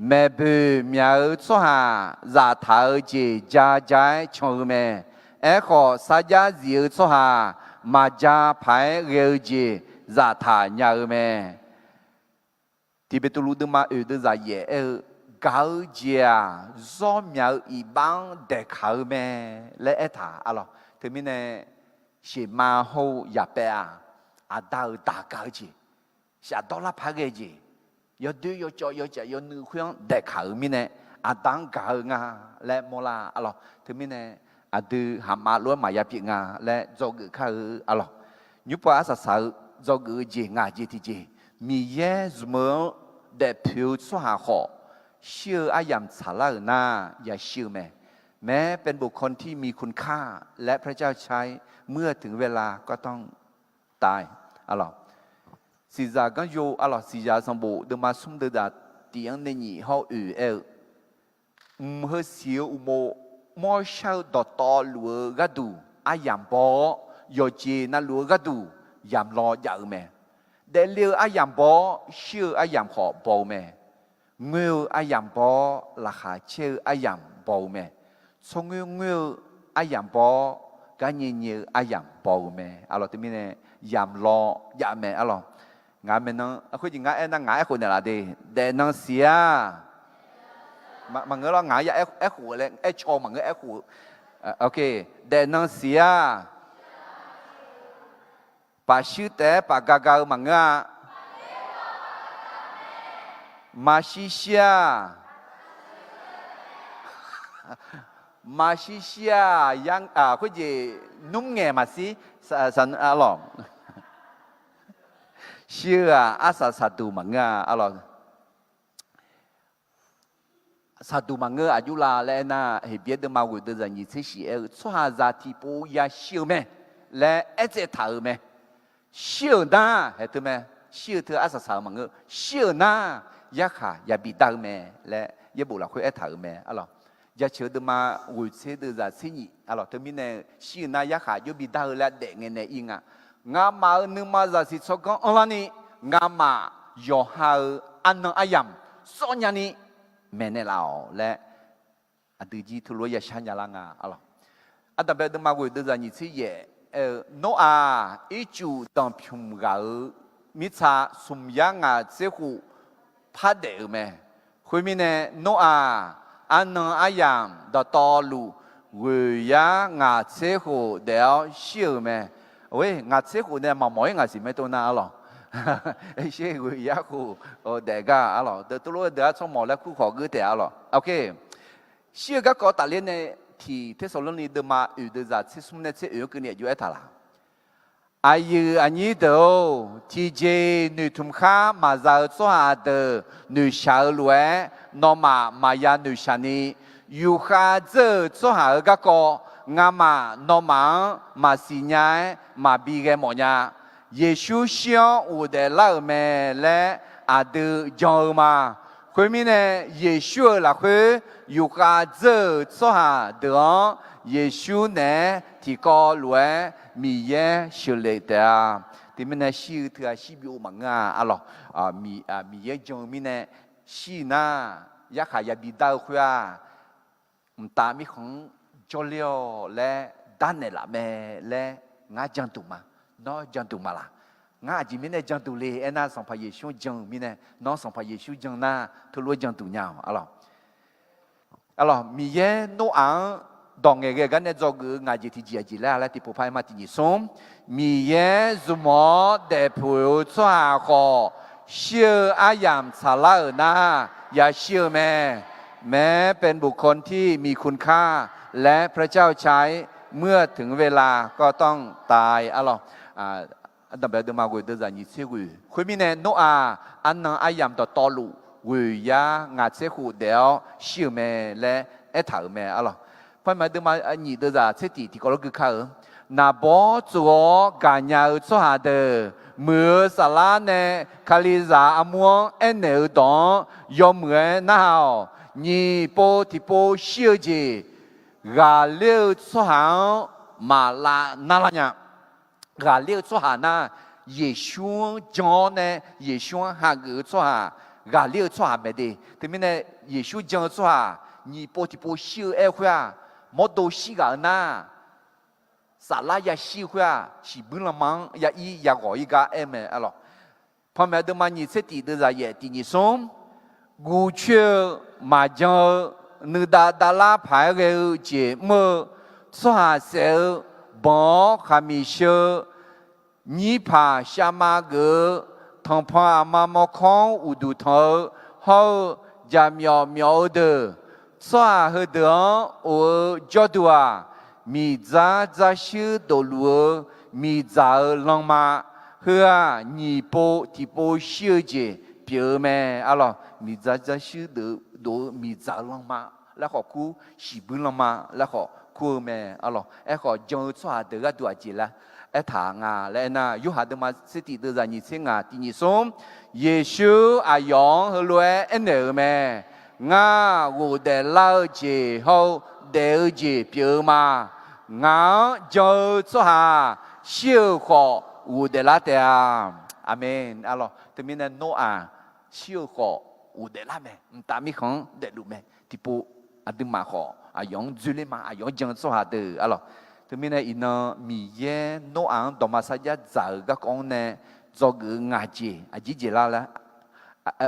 maeqboeq myaq-eu tsawrhaq zaftaq-eu jeq ja ja-aer can-eu mae. Aerkhawf, sarjax zif-eu tsawrhaq maqja paq-aer ghae-eu jeq zaftaq nya-eu mae. Tiq Beqtuvluv deuvma oeq deuvzaq yaef aer-eu, gaq-eu jeq-aq, zawr myaq-eu iqbax-anr daeqkaq-eu mae laer aertaq, a lawq. Teumirnae, sheqma hawr-eu yaqpaev-aq, aqda-euq daq gaq-eu jeq, shafdawr lar paq ghae jeq, yawdoer yawcawv yawcaf yawnuiv khoer-anr daeqkaq-euq mirnae, aqda-anr gaq-eu nga laer mawrlar, a lawq. Teumirnae, aqdui haqma lof-aer maqya pyeuf nga laer dzawgeuf kar-eu, a lawq. Nymrpov arsaq saq-eu dzawgeuf-eu jeq ngaq jeq tiqjeq, Miqyaer zmq-eu-anr daefpoeq-eu tsawrhaq khawf, shir-eu aryamq tsaqlar-euq nar yashir-eu mae. แม้เป็นบุคคลที่มีคุณค่า และพระเจ้าใช้ เมื่อถึงเวลาก็ต้องตาย a lawq. Siqzaq ganryo, a lawq, Siqzaq sanqbof deuvma smr deuvzaq tiq-anr nae nyiq hawr oeq aer-eu, mq heu siq-eu uqmov, mawrshar-eu dawqtawvluf-eu gharduq aryamq baw-awr, yawqjeq navluf-eu gharduq yamq law jav-eu mae. Daefle-eu aryamq baw-awr, shir-eu aryamq khawf baw-eu mae. Ngoer-eu aryamq baw-awr, laqkhaq caer-eu aryamq baw-eu mae. Tsawrngoer ngoer-eu aryamq baw-awr, garnyae nyae-eu aryamq baw-eu mae, a lawq. Teumirnae, yamq law jav mae, a lawq. Ngaq maeqnan khoerjeq ngar aernar ngaq aerkhof naeqlaf de. Daefnan siq-a. Maqngeur lawr, ngaq-anr ya aerkhof laer aercaw maqngeur, aerkhof-eu. Daefnan siq-a. Paf shuir taef-aer paf gaga-eu maqngeur-a. Maqshir shir-a. Maqshir shir-a. Khoerjeq nmr ngaeq maqshir, a lawq. Shir-eu-aq arsaq saqduq maqngeur-a, a lawq. Saqduq maqngeur aqjox la laer aernar, Heqbyaer deuvma ghoeq deuvzaq nyiq tser shif aer-eu, tsawrhaqzaq tiqpov yashir-eu mae laer aertsaev taq-euq mae. Shir-euq nar haeq teu mae. Shir-eu teu arsaq saq-eu maqngeur. Shir-euq nar yarkhaq yabi dar-eu mae laer yaerbof lafkhoer aertaq-euq mae, a lawq. Jaceuq-eu deuvma ghoeq tser deuvzaq tser nyif, a lawq, teumirnae shir-euq nar yarkhaq jawr bi dar-eu laer daef ngae nae ir nga. Ngamaf-euq nuima zaqsiq tsawrganr anrlarni, ngamaf yawqha-euq arnan aryamq sawr nyani maeqnaeq laf-awq laer, aqdui jir teulof-aer yashar nya lar nga, a lawq. Ardanqbae deuvma ghoeq deuvzaq nyiq tser yaef aer-eu, Noraq ircuf danqpymq ghaq-euq mirtsa smq yar ngaq tser khof pardaef-euq mae. Khoermirnae, Noraq arnan aryamq dawqtawvluf ghoeq yar ngaq tser khof daef-awr shir-euq mae. Oe, ngaq tser khof nae maqmawf-ir ngaq siq mae tov nar, a lawq. Shir ghoeq yar khof daef gar, a lawq. Deuq teulof-aer deuq-ar tsawrmawq laer kur khawf geur taef, a lawq. Shir-eu garkawv tafler nae tiq Tersaqlorni deuvma oeq deuvzaq tser smr nae tser oeq-anr keuvni aqjox aertaq laq. Aqyuif aqnyir deuq-or, tiqjeq-iq noeqtmq khar maqza-eu tsawrhaq deuq noeqshaq-eu lof-aer, nawmaf maqya noeqshaq ni, yufkhav dzeur-euq tsawrhaq-euq garkawv ngamaf nawmaf-anr maqsiq nya-aer maqbi ghae mawf nya. Yeqsur shir-awr ghofdaef lar-euq mae laer aqdui jan-eu ma. Khoermirnae, Yeqsur-euq lafkhoer yufkhav dzeur-euq tsawrhaq deuq-anr Yeqsur naeq-aer tiqkawv lof-aer Miqyaer sheuqlef taef-a. Teumirnae shir-eu teughaq shir bi ov maqngeur-a arlawq. Miqyaer jan-eu mirnae shir nar, yarkhaq yabi dar-eu khoer-aq, mqtav mirkhanq-anr jawrler-awq laer darnaeq laf mae laer ngar janduq ma. Nawr janduq ma laq? Ngar aqjeq mirnae janduq le aernar, Sanqpaq Yeqsur-anr jan-euq mirnae. Nawr Sanqpaq Yeqsur jan nar, teulof-aer janduq nya-awq arlawq. Arlawq, Miqyaer Noraq-anr dawq ngaeqghae-eu gar nae dzawgeuf-eu ngaq jeq tiqjeq aqjeq laer-a laer tiqpov par-aer ma. Tiq nyiq smr, Miqyaer zmq-awr daefpoeq-eu tsawrhaq khawf, shir-eu aryamq tsaqlar-euq nar, yashir-eu mae. แม้เป็นบุคคลที่มีคุณค่า และพระเจ้าใช้ เมื่อถึงเวลาก็ต้องตาย arlawq. Ardanqbae deuvma ghoeq deuvzaq nyiq tser ghoeq. Khoermirnae, Noraq arnan aryamq dawqtawvluf ghoeqyar ngaq tser khof daef-awr shir-euq mae laer aertaq-euq mae arlawq. Panmaeq deuvma nyiq deuvzaq tser tiq tiqkawv lof gui kar-eu, naqbawr tsov-awr gaqnya-eu tsawrhaq deuq, muiq-eu saflar nae Kalizaq armur-anr aernaeq-eu dawq-anr yawmuiq-aer narhaq-awq. Nyiq pov tiqpov shir-eu jeq ghaqler-eu tsawrhaq-anr maqlav narlar nya. Ghaqler-eu tsawrhaq nar, Yeqsur-anr jan-awr nae Yeqsur-anr hageuf-eu tsawrhaq, ghaqler-eu tsawrhaq mae de. Teumirnae, Yeqsur jan-eu tsawrhaq nyiq pov tiqpov shir-eu aer-eu khoer-aq, mawrdo shir ghaq-eu nar, saflar yashir-eu khoer-aq, shiqbuir lanma-anr ya ir ya ghawq ir gar aer mae arlawq. Panmaeq deuvma nyiq tser tiq deuvzaq yaef tiq nyiq smr, guvcoer-eu maqjan-eu nuidav davlar paq-aer ghae-eu jeq mr-eu tsawrhaq saef-eu, banq-awr khaqmiq sheu-eu, nyirpaq shavma geuf-eu, tanqpanq aqma mawrkawr-anr uqduq tanq-eu hawr-eu, jaqmyawf myawf-eu deuq, tsawrhaq heudeuq-anr of-eu jawrduq-aq, miqdzar dzarshuir dofluf-eu miqdzaq-eu lanma, heu-aq nyiq pov tiqpov shir-eu jeq pyeuf-eu mae arlawq. Miqdzar dzarshuir dof-eu miqdzaq-eu lanma laer khawf kur, shiqbuir lanma laer khawf kur-eu mae arlawq. Aerkhawf, jan-eu tsawrhaq deuq gharduq aqjeq laer aertaq nga laer aernar, Yorhaq deuvma tser tiq deuvzaq nyiq tser ngaq tiq nyiq smr, Yeqsur aqyawf-anr heulof-aer aernaeq-euq mae. Ngar ghofdaef lar-eu jeq hawr-eu daef-eu jeq pyeuf-eu ma. Ngaq-anr jan-eu tsawrhaq shir-euq khawf ghofdaef lar taef-a. Aqmeq arlawq. Teumirnae Noraq shir-eu khawf ghofdaef lar mae. Mqtav mirkhanq-anr daefluf mae. Tiqpov aqduimaf khawf aqyawf-anr dzoerler ma. Aqyawf-anr jan-eu tsawrhaq deuq arlawq. Teumirnae iqnan Miqyaer Noraq-anr dawqma sarjax dzaq-euq garkawv-anr nae dzawgeuf-eu ngaq jeq aqjeq jeq lar laer,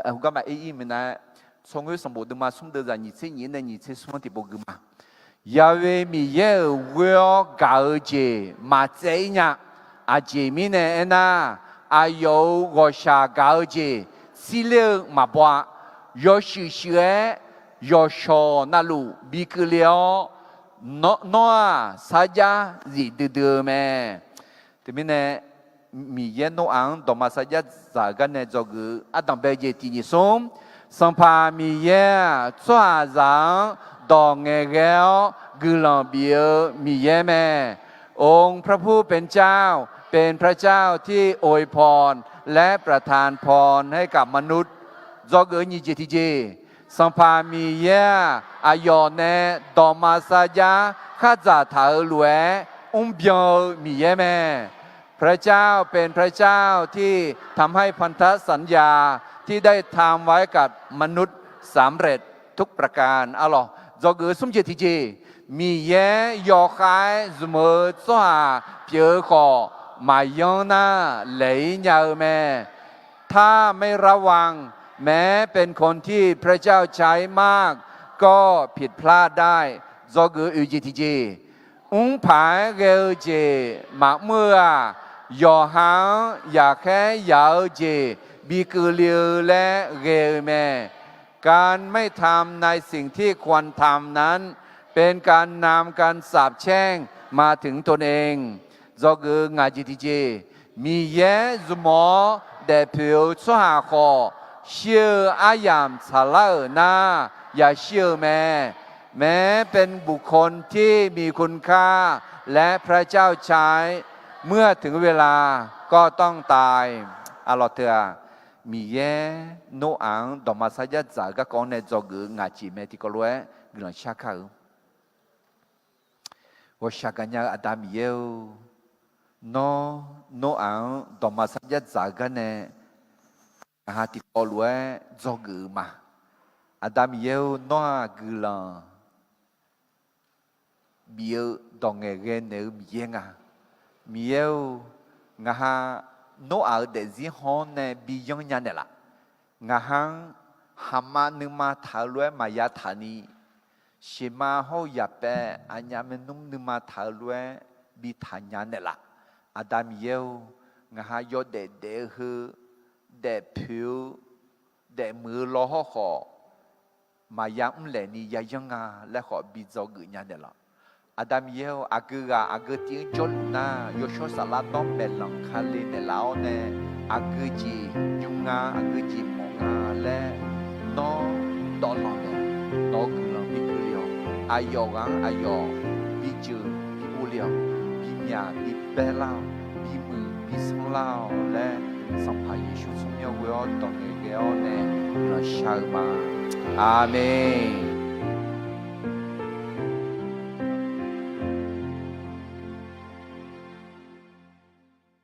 heugar maqaer ir minav-aer, tsawrngoer sanqbof deuvma smr deuvzaq nyiq tser nyiq-anr nae nyiq tser smr-anr tiqpov gui ma. Ya'we Miqyaer-euq ghoer-awr gaq-eu jeq maqtsaev ir nya. Aqjeq mirnae aernar, aqyawf-euq ghawqshaq gaq-eu jeq tsirler-eu maqbaw-a. Yawshuif shuif-aer yawqshawq navluf bikeuv le-awr, nawr-aq sarjax zif duidui-eu mae. Teumirnae, Miqyaer Noraq-anr dawqma sarjax dzaq-euq gar nae dzawgeuf-eu ardanqbae jeq tiq nyiq smr, Sanqpaq Miqyaer-aq, tsawrhaqzaq-anr dawq ngaeqghae-awr guiqlanq bif-eu Miqyaer mae. องค์พระผู้เป็นเจ้า เป็นพระเจ้าที่อวยพร และประทานพรให้กับมนุษย์ Dzawgeuf-eu nyiq jeq tiq jeq, Sanqpaq Miqyaer-aq, aqyawf nae dawqma sarjax khardzaq taq-eu lof-aer mrbyan-eu Miqyaer mae. พระเจ้าเป็นพระเจ้าที่ทำให้พันธสัญญาที่ได้ทำไว้กับมนุษย์สำเร็จทุกประการ arlawq. Dzawgeuf-eu smr jeq tiq jeq, Miqyaer yawkhav-aer zmq-eu tsawrhaq pyeuf-eu khawf, maqyanr nar laeq-ir nya-eu mae. ถ้าไม่ระวัง แม้เป็นคนที่พระเจ้าใช้มาก ก็ผิดพลาดได้ Dzawgeuf-eu oeq jeq tiq jeq, mrpaq-aer ghae-eu jeq maqmr-eu-aq, yawqha-anr yaqkhaer yaq-eu jeq bikeuv le-eu laer ghae-eu mae. การไม่ทำในสิ่งที่ควรทำนั้น เป็นการนำการสาปแช่งมาถึงตนเอง Dzawgeuf-eu ngaq jeq tiq jeq, Miqyaer zmq-awr daefpoeq-eu tsawrhaq khawf, shir-eu aryamq tsaqlar-euq nar, yashir-eu mae. แม้เป็นบุคคลที่มีคุณค่า และพระเจ้าใช้ เมื่อถึงเวลาก็ต้องตาย Arlawq teu-aq, Miqyaer Noraq-anr dawqma sarjax dzaq-eu garkawv-anr nae dzawgeuf-eu ngaq jeq mae tiqkawv lof-aer guiqlanq shar kar-eu. Ghawqshaq gaqnya-eu Aqda Miqyaer-or, nawr Noraq-anr dawqma sarjax dzaq-eu gar nae ngaq ha tiqkawv lof-aer dzawgeuf-eu ma. Aqda Miqyaer-or, nawr-aq guiqlanq bif-eu dawq ngaeqghae naeq-eu Miqyaer nga. Miqyaer-or, ngaq ha Noraq-euq daefzir haw-anr nae bi yanr nya naeqlaf. Ngaq ha-anr haqma nuima taq-eu lof-aer maqya taq ni, sheqma hawr-eu yaqpaev aqnyaf maernmr nuima taq-eu lof-aer bi taq nya naeqlaf. Aqda Miqyaer-or, ngaq ha yawdaef daef-eu heu, daefpoeq-eu, daefmuiq-eu law hawrkhawf, maqya mrlaeq ni yayanr nga laer khawf bi dzawgeuf nya naeqlaf. Aqda Miqyaer-or, aqgeu ghaq aqgeu tiv-anr jawrluf nar, yawshawr saflar dawr maeqlanq kale naeqlaf-awr nae, aqgeu jeq nymr nga, aqgeu jeq mawf nga laer nawr dawvlanq naeq, nawq-euq guiqlanq bi keuvle-awq. Aqyawf ghaq-anr aqyawf bi jeuq bi uvle-awq. Bi myaq bi baelar-awq. Bi muiq bi sanrlar-awq laer, Sanqpaq Yeqsur tsawrmyanr ghoe-awr dawq ngaeqghae-awr nae guiqlanq shar-eu ma. Aqmeq.